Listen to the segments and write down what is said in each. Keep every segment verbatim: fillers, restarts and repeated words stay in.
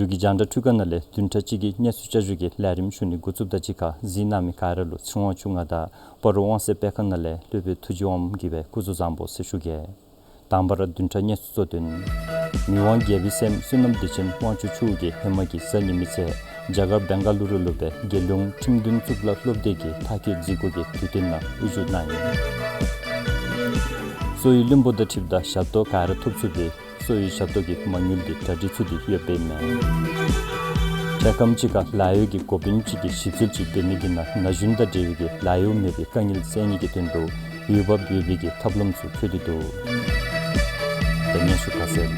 འབྲུག་གི་རྒྱང་བསྒྲགས་ཐོག་ཁ་ནང་ལས་བདུན་ཕྲག་གཅིག་གི་གནས་ཚུལ་བསྐྱར་ཞུ་གི་ལས་རིམ་ཞུ་ནི་འགོ་བཙུགསཔ་དང་གཅིག་ཁར་གཟིགས་གནང་མི་ག་ར་ལུ་ཚེ་དབང་ཕྱུག་ང་དང་སྤ་རོ་དབང་གསལ་སྤེལ་ཁང་ནང་ལས་ལྷོད་པའི་ཐུགས་རྗེ་དབངམོ་གིས་སྦེ་སྐུ་གཟུགས་བཟང་པོ་ཟེར་ཞུ་གེ། དང་པ་ར་བདུན་ཕྲག་གནས་ཚུལ་གཙོ་དོན། མི་དབང་རྒྱལ་པོའི་སྲསམོ་བསོད་ནམས་བདེ་ཆེན་དབང་ཕྱུག་མཆོག་གིས་ཧེ་མ་གི་གཟའ་ཉི་མའི་ཚེ་རྒྱ་གར་བེང་ག་ལུ་རུ་ལུ་སྦེ་རྒྱལ་ཡོངས་ཁྲིམས་དོན་གཙུག་ལག་སློབ་སྡེ་གི་མཐར་འཁྱོལ་འཛུལ་སྒོ་གི་དུས་སྟོན་ནང་དབུ་བཞུགས་གནང་ཡི། གསོ་བའི་བློན་པོ་དང་འཁྲིལཝ་ད་ཞབས་ཏོག་ག་ར་ཐོབ་ཚུགས་པའི་གསོ་བའི་ཞབས་ཏོག་གི་མ་དངུལ་འདི་གྲ་སྒྲིག་ཚུ་འདི་ཡོདཔ་ཨིན་མས། འཕྲལ་ཁམས་ཅིག་ཁར་ལཱ་གཡོག་གི་འགོ་དཔོན་ཅིག་གིས་ཞིབ་འཚོལ་ཅིག་འབད་མི་གི་ནང་ན་གཞོན་དང་འབྲེལ་བའི་གི་ལཱ་གཡོག་མེད་པའི་དཀའ་ངལ་སེལ་ནི་གི་དོན་ལུ་འོས་འབབ་ཡོད་པའི་གི་ཐབས་ལམ་ཚུ་འཁྱོལ་ཏེ་འདུག། ཏེ་སྙན་ཞུ་ཁ་གསལ།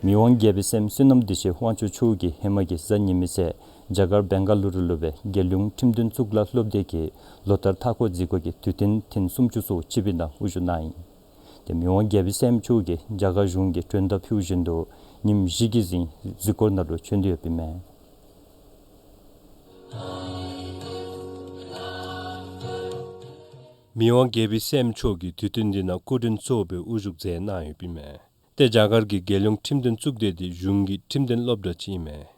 མི་དབང་རྒྱལ་པོའི་སྲསམོ་བསོད་ནམས་བདེ་ཆེན་དབང་ཕྱུག་མཆོག་གིས་ཧེ་མ་གི་གཟའ་ཉི་མའི་ཚེ་རྒྱ་གར་བེང་ག་ལུ་རུ་ལུ་སྦེ་རྒྱལ་ཡོངས་ཁྲིམས་དོན་གཙུག་ལག་སློབ་སྡེ་གི་ལོ་ལྟར་མཐའ་འཁོར་འཛུལ་སྒོ་གི་དུས་སྟོན་ཐེངས་སུམ་ཅུ་སོ་གཅིག་པའི་ནང་དབུ་བཞུགས་གནང་ཡི། ཏེ་མི་དབང་རྒྱལ་པོའི་སྲསམོ་མཆོག་གིས་རྒྱ་གར་གཞུང་གི་མགྲོན་བརྡ་ཕུལཝ་བཞིན་དུ་ཉིནམ་བཞི་གི་རིང་འཛུལ་སྒོ་ནང་ལུ་བྱོན་ཏེ་ཡོདཔ་ཨིན་མས། མི་དབང་རྒྱལ་པོའི་སྲསམོ་མཆོག་གིས་དུས་སྟོན་འདི་ནང་སྐུ་མགྲོན་གཙོ་བོ་སྦེ་དབུ་བཞུགས་མཛད་གནང་ཡོདཔ་ཨིན་མས། ཏེ་རྒྱ་གར་གྱི་རྒྱལ་ཡོངས་ཁྲིམས་དོན་གཙུག་སྡེ་འདི་གཞུང་གི་ཁྲིམས་དོན་སློབ་གྲྭ་ཅིག་ཨིན་མས།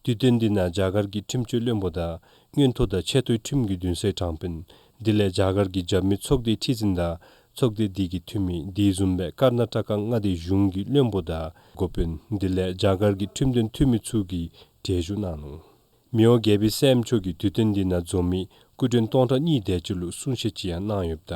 དུས་སྟོན་འདི་ནང་རྒྱ་གར་གྱི་ཁྲིམས་སྤྱོད་བློན་པོ་དང་མངོན་མཐོ་དང་ཆེ་མཐོའི་ཁྲིམས་ཀྱི་འདུན་སའི་དྲང་དཔོན་དེ་ལས་རྒྱ་གར་གྱི་རྒྱབ་མི་ཚོགས་སྡེའི་ཁྲི་འཛིན་དང་ཚོགས་སྡེ་འདི་གི་འཐུས་མི་དེ་བཟུམ་སྦེ་ཀར་ན་ཊ་ཀ་མངའ་སྡེའི་གཞུང་གི་བློན་པོ་དང་འགོ་དཔོན་དེ་ལས་རྒྱ་གར་གྱི་ཁྲིམས་དོན་འཐུས་མི་ཚུ་གིས་གྲལ་བཞུགས་གནང་ནུག། མི་དབང་རྒྱལ་པོའི་སྲསམོ་མཆོག་གིས་དུས་སྟོན་འདི་ནང་འཛོམས་མི་སྐུ་མགྲོན་སྟོང་ཕྲག་གཉིས་དེ་ཅིག་ལུ་གསུང་བཤད་ཅིག་ཡང་གནང་ཡོདཔ་ད་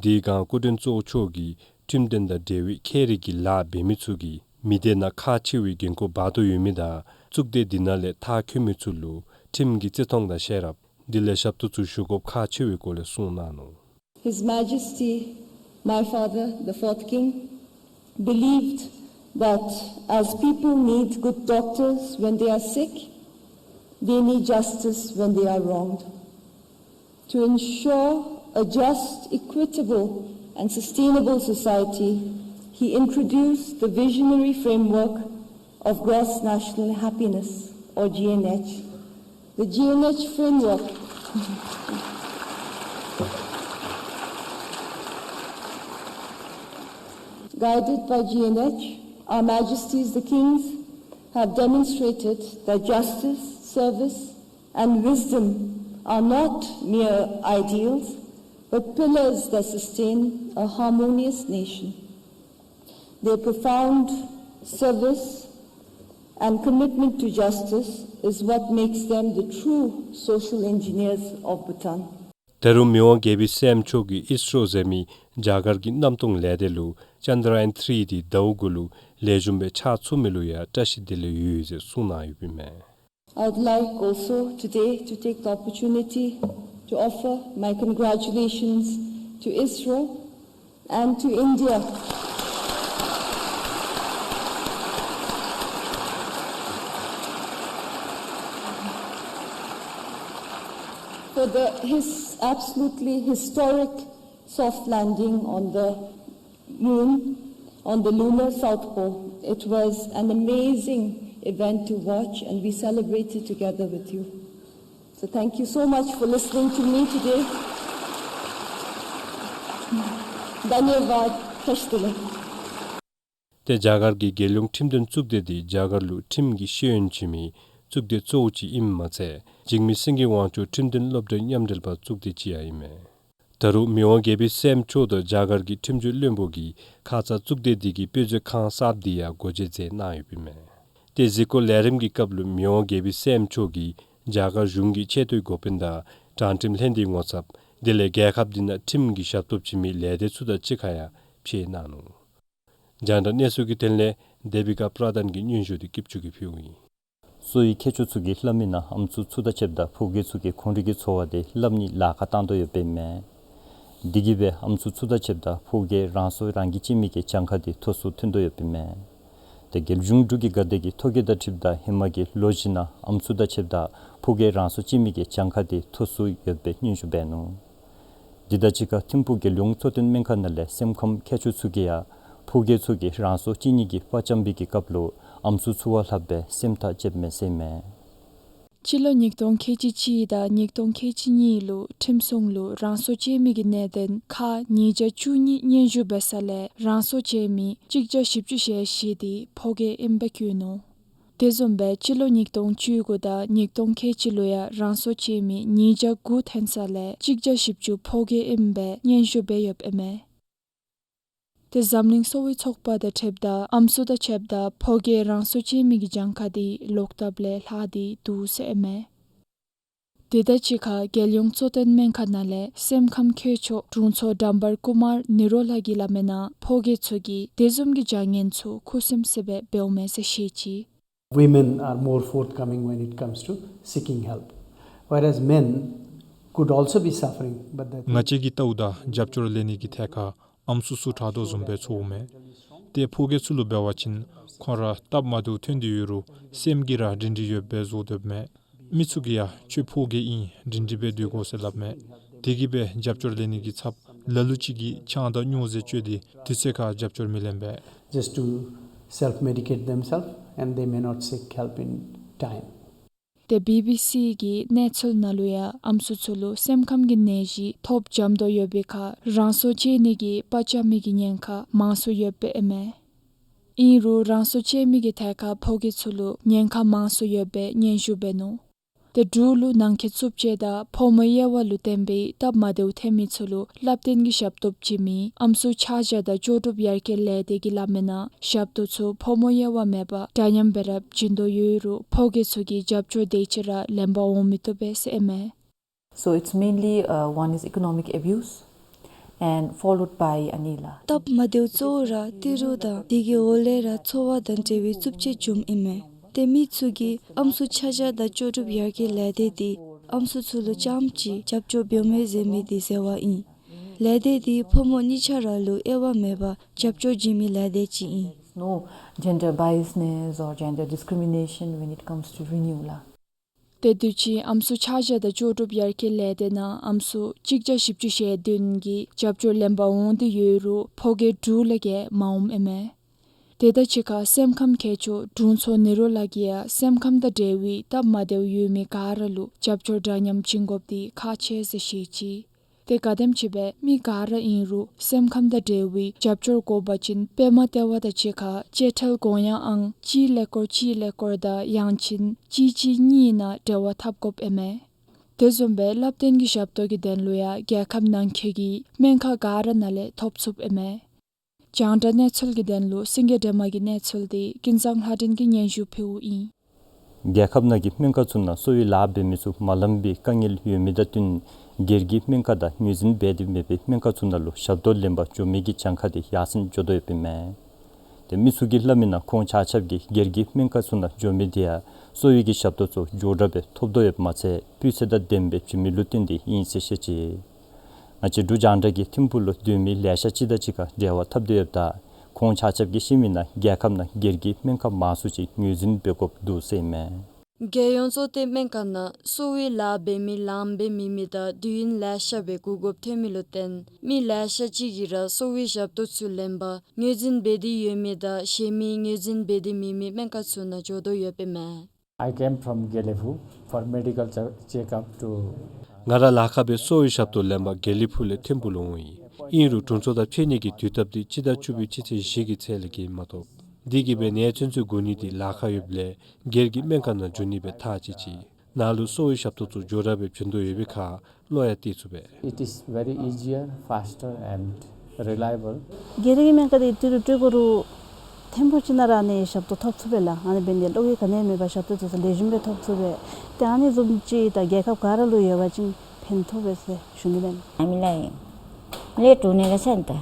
དེའི་སྒང་སྐུ་མགྲོན་གཙོ་བོ་མཆོག་གིས་ཁྲིམས་དོན་དང་འབྲེལ་བའི་ཁྱད་རིག་གི་ལཱ་འབད་མི་ཚུ་གིས་མི་སྡེ་ནང་ཁག་ཆེ་བའི་འགན་ཁུར་འབག་དོ་ཡོད་མི་དང་གཙུག་སྡེ་འདི་ནང་ལས་མཐར་འཁྱོལ་མི་ཚུ་ལུ་ཁྲིམས་ཀྱི་བརྩི་མཐོང་དང་ཤེས་རབ་དེ་ལས་ཞབས་ཏོག་ཚུ་ཞུ་དགོཔ་ཁག་ཆེ་བའི་སྐོར་ལས་གསུངས་གནང་ནུག། His Majesty, my father, the fourth King, believed that as people need good doctors when they are sick, they need justice when they are wronged. To ensure a just, equitable, and sustainable society, he introduced the visionary framework of Gross National Happiness, or G N H. The G N H framework, guided by G N H, Our Majesties the Kings have demonstrated that justice, service, and wisdom are not mere ideals, but pillars that sustain a harmonious nation. Their profound service and commitment to justice is what makes them the true social engineers of Bhutan. ད་རུང་མི་དབང་རྒྱལ་པོའི་སྲསམོ་མཆོག་གིས་ཨིས་རོ་ཟེར་མི་རྒྱ་གར་གྱི་གནམ་སྟོང་ལས་སྡེ་ལུ་ཅན་དྲ་ཡཱན་ཐི་རི་འདི་ཟླཝ་དགུ་ལུ་ལེགས་ཤོམ་སྦེ་ཕྱག་ཚུགས་མི་ལུ་ཡང་བཀྲ་ཤིས་བདེ་ལེགས་ཡོད་ཟེར་གསུངས་གནང་ཡོདཔ་ཨིན་མས། I would like also today to take the opportunity to offer my congratulations to ISRO and to India for the his absolutely historic soft landing on the moon on the lunar south pole. It was an amazing event to watch, and we celebrated together with you. So thank you so much for listening to me today. धन्यवाद. ཁྱེད་ཀྱིས་ཏེ་རྒྱ་གར་གྱི་རྒྱལ་ཡོངས་ཁྲིམས་དོན་གཙུག་སྡེ་འདི་རྒྱ་གར་ལུ་ཁྲིམས་ཀྱི་ཤེས་ཡོན་བྱིན་མི་གཙུག་སྡེ་གཙོ་བོ་ཅིག་ཨིནམ་མ་ཚད་འཇིགས་མེད་སེང་གེ་དབང་ཕྱུག་ཁྲིམས་དོན་སློབ་གྲྭའི་མཉམ་འབྲེལ་པ་གཙུག་སྡེ་ཅིག་ཡང་ཨིན་མས། ད་རུང་མི་དབང་རྒྱལ་པོའི་སྲསམོ་མཆོག་དང་རྒྱ་གར་གྱི་ཁྲིམས་སྤྱོད་བློན་པོ་གིས་ཁ་ཙ་གཙུག་སྡེ་འདི་གི་དཔེ་མཛོད་ཁང་གསརཔ་འདི་ཡང་སྒོ་འབྱེད་མཛད་གནང་ཡོདཔ་ཨིན་མས། ཏེ་གཟིགས་སྐོར་ལས་རིམ་གྱི་སྐབས་ལུ་མི་དབང་རྒྱལ་པོའི་སྲསམོ་མཆོག་གིས་རྒྱ་གར་གཞུང་གི་ཆེ་མཐོའི་འགོ་དཔོན་དང་དྲང་ཁྲིམས་ལྷན་སྡེའི་ངོ་ཚབ་དེ་ལས་རྒྱལ་ཁབ་འདི་ནང་ཁྲིམས་ཀྱི་ཞབས་ཏོག་བྱིན་མི་ལས་སྡེ་ཚུ་དང་གཅིག་ཁར་ཡང་ཕྱད་གནང་ནུག། རྒྱང་བསྒྲགས་གནས་ཚུལ་གྱི་དོན་ལས་དེ་བི་ཀ་པྲ་དཱན་གྱི་སྙན་ཞུ་འདི་སྐྱིད་ཆུ་གིས་ཕུལཝ་ཨིན། གསོ་བའི་མཁས་མཆོག་ཚུ་གིས་སླབ་མིའི་ནང་ཨམ་སྲུ་ཚུ་དང་ཕྱདཔ་ད་ཕོ་སྐྱེས་ཚུ་གི་ཁོང་རའི་གི་འཚོ་བ་འདི་སླབ་ནི་ལཱ་ཁག་བཏང་དོ་ཡོདཔ་ཨིན་མས། དེ་གིས་སྦེ་ཨམ་སྲུ་ཚུ་དང་ཕྱདཔ་ད་ཕོ་སྐྱེས་རང་སྲོག་རང་གིས་བཅད་མི་གི་གྱངས་ཁ་འདི་མཐོ་སུ་ཐོན་དོ་ཡོདཔ་ཨིན་མས། ཏེ་རྒྱལ་གཞུང་འབྲུག་གི་དགའ་སྡེ་གིས་ཐོ་བཀོད་དང་འཁྲིལཝ་ད་ཧེ་མ་གི་ལོ་བཞི་ནང་ཨམ་སྲུ་དང་ཕྱདཔ་ད་ཕོ་སྐྱེས་རང་སྲོག་བཅད་མི་གི་གྱངས་ཁ་འདི་མཐོ་སུ་ཡོདཔ་སྦེ་སྙན་ཞུ་འབད་ནུག། དེ་དང་གཅིག་ཁར་ཐིམ་ཕུག་རྒྱལ་ཡོངས་འཚོ་རྟེན་སྨན་ཁང་ནང་ལས་སེམས་ཁམས་མཁས་མཆོག་ཚུ་གིས་ཡང་ཕོ་སྐྱེས་ཚུ་གིས་རང་སྲོག་བཅད་ནི་གི་དཔའ་བཅམ་པའི་གི་སྐབས་ལུ་ཨམ་སྲུ་ཚུ་བ་ལྷགཔ་སྦེ་སེམས་ཐག་བཅདཔ་མས་ཟེར་ཨིན་མས། སྤྱི་ལོ་ཉིས་སྟོང་ཁལ་གཅིག་གཅིག་དང་ཉིས་སྟོང་ཁལ་གཅིག་གཉིས་ལུ་ཁྲིམས་སྲུང་ལུ་རང་སྲོག་བཅད་མི་གི་གནད་དོན་ཁག་ཉིས་བརྒྱ་བཅུ་གཉིས་སྙན་ཞུ་འབད་ས་ལས་རང་སྲོག་བཅད་མི་གཅིག་བརྒྱ་བཞི་བཅུ་ཞེ་བཞི་དེ་ཕོ་སྐྱེས་ཨིནམ་སྦེ་བཀོད་ནུག། དེ་བཟུམ་སྦེ་སྤྱི་ལོ་ཉིས་སྟོང་བཅུ་དགུ་དང་ཉིས་སྟོང་ཁལ་གཅིག་ལུ་ཡང་རང་སྲོག་བཅད་མི་ཉིས་བརྒྱ་དགུ་ཐོན་ས་ལས་གཅིག་བརྒྱ་བཞི་བཅུ་ཕོ་སྐྱེས་ཨིནམ་སྦེ་སྙན་ཞུ་འབད་ཡོདཔ་ཨིན་མས། དེ་འཛམ་གླིང་གསོ་བའི་ཚོགས་པ་དང་འཁྲིལཝ་ད་ཨམ་སྲུ་དང་ཕྱདཔ་ད་ཕོ་སྐྱེས་རང་སྲོག་བཅད་མི་གི་གྱངས་ཁ་དེ་ལོག་ལྟབ་ལས་ལྷག་སྟེ་འདུག་ཟེར་ཨིན་མས། དེ་དང་གཅིག་ཁར་རྒྱལ་ཡོངས་གཙོ་བསྟེན་སྨན་ཁང་ནང་ལས་སེམས་ཁམས་མཁས་མཆོག་དྲུང་འཚོ་འགྲམ་བར་ཀུ་མར་ནི་རོ་ལ་གིས་སླབ་མིའི་ནང་ཕོ་སྐྱེས་ཚུ་གིས་དེ་བཟུམ་གྱི་བྱ་ངན་ཚུ་ཁུ་སིམ་སི་སྦེ་འབདཝ་མས་ཟེར་བཤད་ཅི། Women are more forthcoming when it comes to seeking help, whereas men could also be suffering, but that ང་བཅས་ཀྱིས་བལྟཝ་ད་རྒྱབ་སྐྱོར་ལེན་ནི་གི་ཐད་ཁར་ཨམ་སྲུ་ཚུ་དྲག་དོ་བཟུམ་སྦེ་ཚོརཝ་མས། ཏེ་ཕོ་སྐྱེས་ཚུ་ལུ་འབད་བ་ཅིན་ཁོང་ར་སྟབས་མ་བདེཝ་ཐོན་ཏེ་ཡོད་རུང་སེམས་ཀྱིས་ར་སྒྲིང་སྒྲིང་ཡོདཔ་སྦེ་བཟོ་དོཝ་མས། མི་ཚུ་གིས་ཡང་ཁྱོད་ཕོ་སྐྱེས་ཨིན་སྒྲིང་སྒྲིང་སྦེ་སྡོད་དགོ་ཟེར་སླབ་མས། དེ་གིས་སྦེ་རྒྱབ་སྐྱོར་ལེན་ནི་གི་ཚབ་ལ་ལུ་ཅིག་གིས་ཆང་དང་སྨྱོ་རྫས་སྤྱོད་དེ་དུས་ཚོད་ཁར་རྒྱབ་སྐྱོར་མི་ལེན་པས། Just to self-medicate themselves and they may not seek help in time. ཏེ་བི་བི་སི་གི་གནས་ཚུལ་ནང་ལུ་ཡང་ཨམ་སྲུ་ཚུ་ལུ་སེམས་ཁམས་ཀྱི་ནད་གཞི་ཐོབ་འཇམ་དོ་ཡོད་པའི་ཁར་རང་སྲོག་བཅད་ནི་གི་པ་རྐྱབ་མི་གི་ཉེན་ཁ་མང་སུ་ཡོདཔ་ཨིན་མས། ཨིན་རུང་རང་སྲོག་བཅད་མི་གི་ཐད་ཁར་ཕོ་སྐྱེས་ཚུ་ལུ་ཉེན་ཁ་མང་སུ་ཡོདཔ་སྦེ་སྙན་ཞུ་འབད་ནུག། ཏེ་འབྲུག་ལུ་ནང་འཁོད་རྩུབ་སྤྱོད་དང་ཕོ་མོའི་དབྱེ་བ་ལུ་བརྟེན་པའི་སྟབས་མ་བདེཝ་ཐོན་མི་ཚུ་ལུ་བསླབ་སྟོན་གྱི་ཞབས་ཏོག་བྱིན་མི་ཨམ་སྲུ་ཆ་བཞག་དང་ལྕོགས་གྲུབ་ཡར་རྒྱས་ལས་སྡེ་གིས་སླབ་མིའི་ནང་ཞབས་ཏོག་ཚུ་ཕོ་མོའི་དབྱེ་བ་མེད་པར་འདྲ་མཉམ་སྦེ་ར་བྱིན་དོ་ཡོད་རུང་ཕོ་སྐྱེས་ཚུ་གིས་རྒྱབ་སྐྱོར་དེ་ཅིག་ར་ལེན་པར་འོང་མི་བཏུབ་པས་ཟེར་ཨིན་མས། So it's mainly, uh, one is economic abuse and followed by anila. སྟབས་མ་བདེཝ་གཙོ་བོ་ར་ཏི་རུ་དང་དེ་གི་འོག་ལས་ར་འཚོ་བ་དང་འབྲེལ་བའི་རྩུབ་སྤྱོད་བྱུངམ་ཨིན་མས། ཏེ་མི་ཚུ་གིས་ཨམ་སྲུ་ཆ་བཞག་དང་ལྕོགས་གྲུབ་ཡར་རྒྱས་ལས་སྡེ་འདི་ཨམ་སྲུ་ཚུ་ལུ་རྐྱངམ་གཅིག་རྒྱབ་སྐྱོར་འབདཝ་མས་ཟེར་མི་འདི་ཟེར་བ་ཨིན། ལས་སྡེ་འདི་ཕོ་མོ་གཉིས་ཆ་ར་ལུ་དབྱེ་བ་མེད་པར་རྒྱབ་སྐྱོར་བྱིན་མི་ལས་སྡེ་ཅིག་ཨིན། No gender biasness or gender discrimination when it comes to renewal. ཏེ་དུས་ཅི་ཨམ་སྲུ་ཆ་བཞག་དང་ལྕོགས་གྲུབ་ཡར་རྒྱས་ལས་སྡེ་ནང་ཨམ་སྲུ་གཅིག་བརྒྱ་བཞི་བཅུ་ཞེ་བདུན་གྱིས་རྒྱབ་སྐྱོར་ལེན་པར་འོང་སྟེ་ཡོད་རུང་ཕོ་སྐྱེས་དྲུག་ལས་བརྒལ་མ་འོངམ་ཨིན་མས། དེ་དང་གཅིག་ཁར་སེམས་ཁམས་མཁས་མཆོག་དྲུང་འཚོ་ནི་རོ་ལ་གིས་ཡང་སེམས་ཁམས་དང་འབྲེལ་བའི་སྟབས་མ་བདེཝ་ཡོད་མི་ག་ར་ལུ་རྒྱབ་སྐྱོར་འདྲ་མཉམ་བྱིན་དགོཔ་འདི་ཁག་ཆེ་ཟེར་བཤད་ཅི། ཏེ་ག་དེམ་ཅིག་སྦེ་མི་ག་ར་ཨིན་རུང་སེམས་ཁམས་དང་འབྲེལ་བའི་རྒྱབ་སྐྱོར་དགོ་པ་ཅིན་པདྨ་ལྟེ་བ་དང་གཅིག་ཁར་བཅད་ཁྲལ་དགོངས་ཡངས་ཨང་གཅིག་ཀླད་ཀོར་གཅིག་ཀླད་ཀོར་དང་ཡང་ཅིན་གཅིག་གཅིག་གཉིས་ནང་འབྲེལ་བ་འཐབ་དགོཔ་ཨིན་མས། དེ་བཟུམ་སྦེ་བསླབ་སྟོན་གྱི་ཞབས་ཏོག་གི་དོན་ལུ་ཡང་རྒྱལ་ཁབ་ནང་འཁོད་ཀྱི་སྨན་ཁང་ག་ར་ནང་ལས་ཐོབ་ཚུགསཔ་ཨིན་མས། རྒྱང་བསྒྲགས་གནས་ཚུལ་གྱི་དོན་ལུ་སེང་གེ་སྒྲོལ་མ་གི་གནས་ཚུལ་འདི་ཀུན་བཟང་ལྷ་སྒྲོན་གྱིས་སྙན་ཞུ་ཕུལཝ་ཨིན། རྒྱལ་ཁབ་ནང་གི་སྨན་ཁང་ཚུ་ནང་གསོ་བའི་ལཱ་འབད་མི་ཚུ་མ་ལངམ་པའི་དཀའ་ངལ་ཡོད་མི་དང་བསྟུན་སྒེར་གྱི་སྨན་ཁང་དང་ངོས་འཛིན་འབད་དེ་མེད་པའི་སྨན་ཁང་ཚུ་ནང་ལུ་ཞབས་ཏོག་ལེན་པར་འགྱོ་མི་གི་གྱངས་ཁ་དེ་ཡར་སེང་འགྱོ་དོ་ཡོདཔ་ཨིན་མས། ཏེ་མི་ཚུ་གིས་སླབ་མིའི་ནང་ཁོང་ཆ་ཁྱབ་ཀྱིས་སྒེར་གྱི་སྨན་ཁང་ཚུ་ནང་འགྱོ་མི་དེ་ཡང་གསོ་བའི་གི་ཞབས་ཏོག་ཚུ་མགྱོགས་དྲགས་སྦེ་ཐོབ་དོ་ཡོདཔ་མ་ཚད་སྤུས་ཚད་དང་ལྡནམ་སྦེ་བྱིན་མི་ལུ་བརྟེན་ཏེ་ཨིན་ཟེར་བཤད་ཅི། ང་བཅས་འབྲུག་རྒྱང་བསྒྲགས་ཀྱི་ཐིམ་ཕུག་ལུ་སྡོད་མི་ལེ་ཤ་ཅིག་དང་གཅིག་ཁར་འབྲེལ་བ་འཐབ་སྟེ་ཡོདཔ་ད་ཁོང་ཆ་ཁྱབ་ཀྱིས་བཤད་མིའི་ནང་རྒྱལ་ཁབ་ནང་སྒེར་གྱི་སྨན་ཁང་མང་སུ་ཅིག་ངོས་འཛིན་འབད་དགོཔ་འདུག་ཟེར་ཨིན་མས། རྒྱལ་ཡོངས་གཙོ་བསྟེན་སྨན་ཁང་ནང་གསོ་བའི་ལཱ་འབད་མི་ལངམ་སྦེ་མེད་མི་དང་དུས་ཡུན་ལེ་ཤ་སྦེ་བསྒུག་དགོཔ་ཐོན་མི་ལུ་བརྟེན་མི་ལེ་ཤ་ཅིག་གིས་ར་གསོ་བའི་ཞབས་ཏོག་ཚུ་ལེན་པར་ངོས་འཛིན་འབད་དེ་ཡོད་མི་དང་གཞན་མི་ངོས་འཛིན་འབད་དེ་མེད་མི་སྨན་ཁང་ཚུ་ནང་འགྱོ་དོ་ཡོདཔ་ཨིན་མས། I came from Gelephu for medical che- checkup to ང་ར་ལཱ་ཁག་སྦེ་གསོ་བའི་ཞབས་ཏོག་ལེན་པར་དགེ་ལེགས་ཕུག་ལས་ཐིམ་ཕུག་ལུ་འོང་ཡི། ཨིན་རུང་དྲུང་འཚོ་དང་ཕྱད་ནི་གི་དུས་སྟབས་འདི་སྤྱི་ཟླ་བཅུ་པའི་སྤྱི་ཚེས་བཞི་གི་ཚེས་ལས་བརྒལ་མ་ཐོབ། དེ་གིས་སྦེ་གནས་ཚུལ་ཚུ་གོ་ནི་འདི་ལཱ་ཁག་ཡོདཔ་ལས་སྒེར་གྱི་སྨན་ཁང་ནང་འགྱོ་ནི་སྦེ་ཐག་བཅད་ཅི། ནཱ་ལུ་གསོ་བའི་ཞབས་ཏོག་ཚུ་མགྱོགས་དྲགས་སྦེ་བྱིན་དོ་ཡོད་པའི་ཁར་བློ་ཡང་གཏད་ཚུགས་པས། It is very easier, faster and reliable. སྒེར་གྱི་སྨན་ཁང་འདི་ཏི་རུ་སྤྲོད་དགོ་རུང་ཐིམ་ཕུག་ཅིག་ནང་ར་ཨ་ནི་ཞབས་ཏོག་ཐོབ་ཚུགས་པས་ལགས། ཨ་ནི་འབད་ནི་དེ་གིས་བློ་འགྱོད་ག་ནི་ཡང་མེད་པར་ཞབས་ཏོག་ཚུ་ལེགས་ཤོམ་སྦེ་ཐོབ་ཚུགས་པས། ཏེ་ཨ་ནི་བཟུམ་ཅིག་ད་རྒྱལ་ཁབ་ག་ར་ལུ་ཡོད་པ་ཅིན་ཕན་ཐོགས་པས་ཟེར་ཞུ་ནི་ལགས། ཨ་མི་ལགས་ལས་དྲུང་ནི་ལ་ཆེན་ཏེ།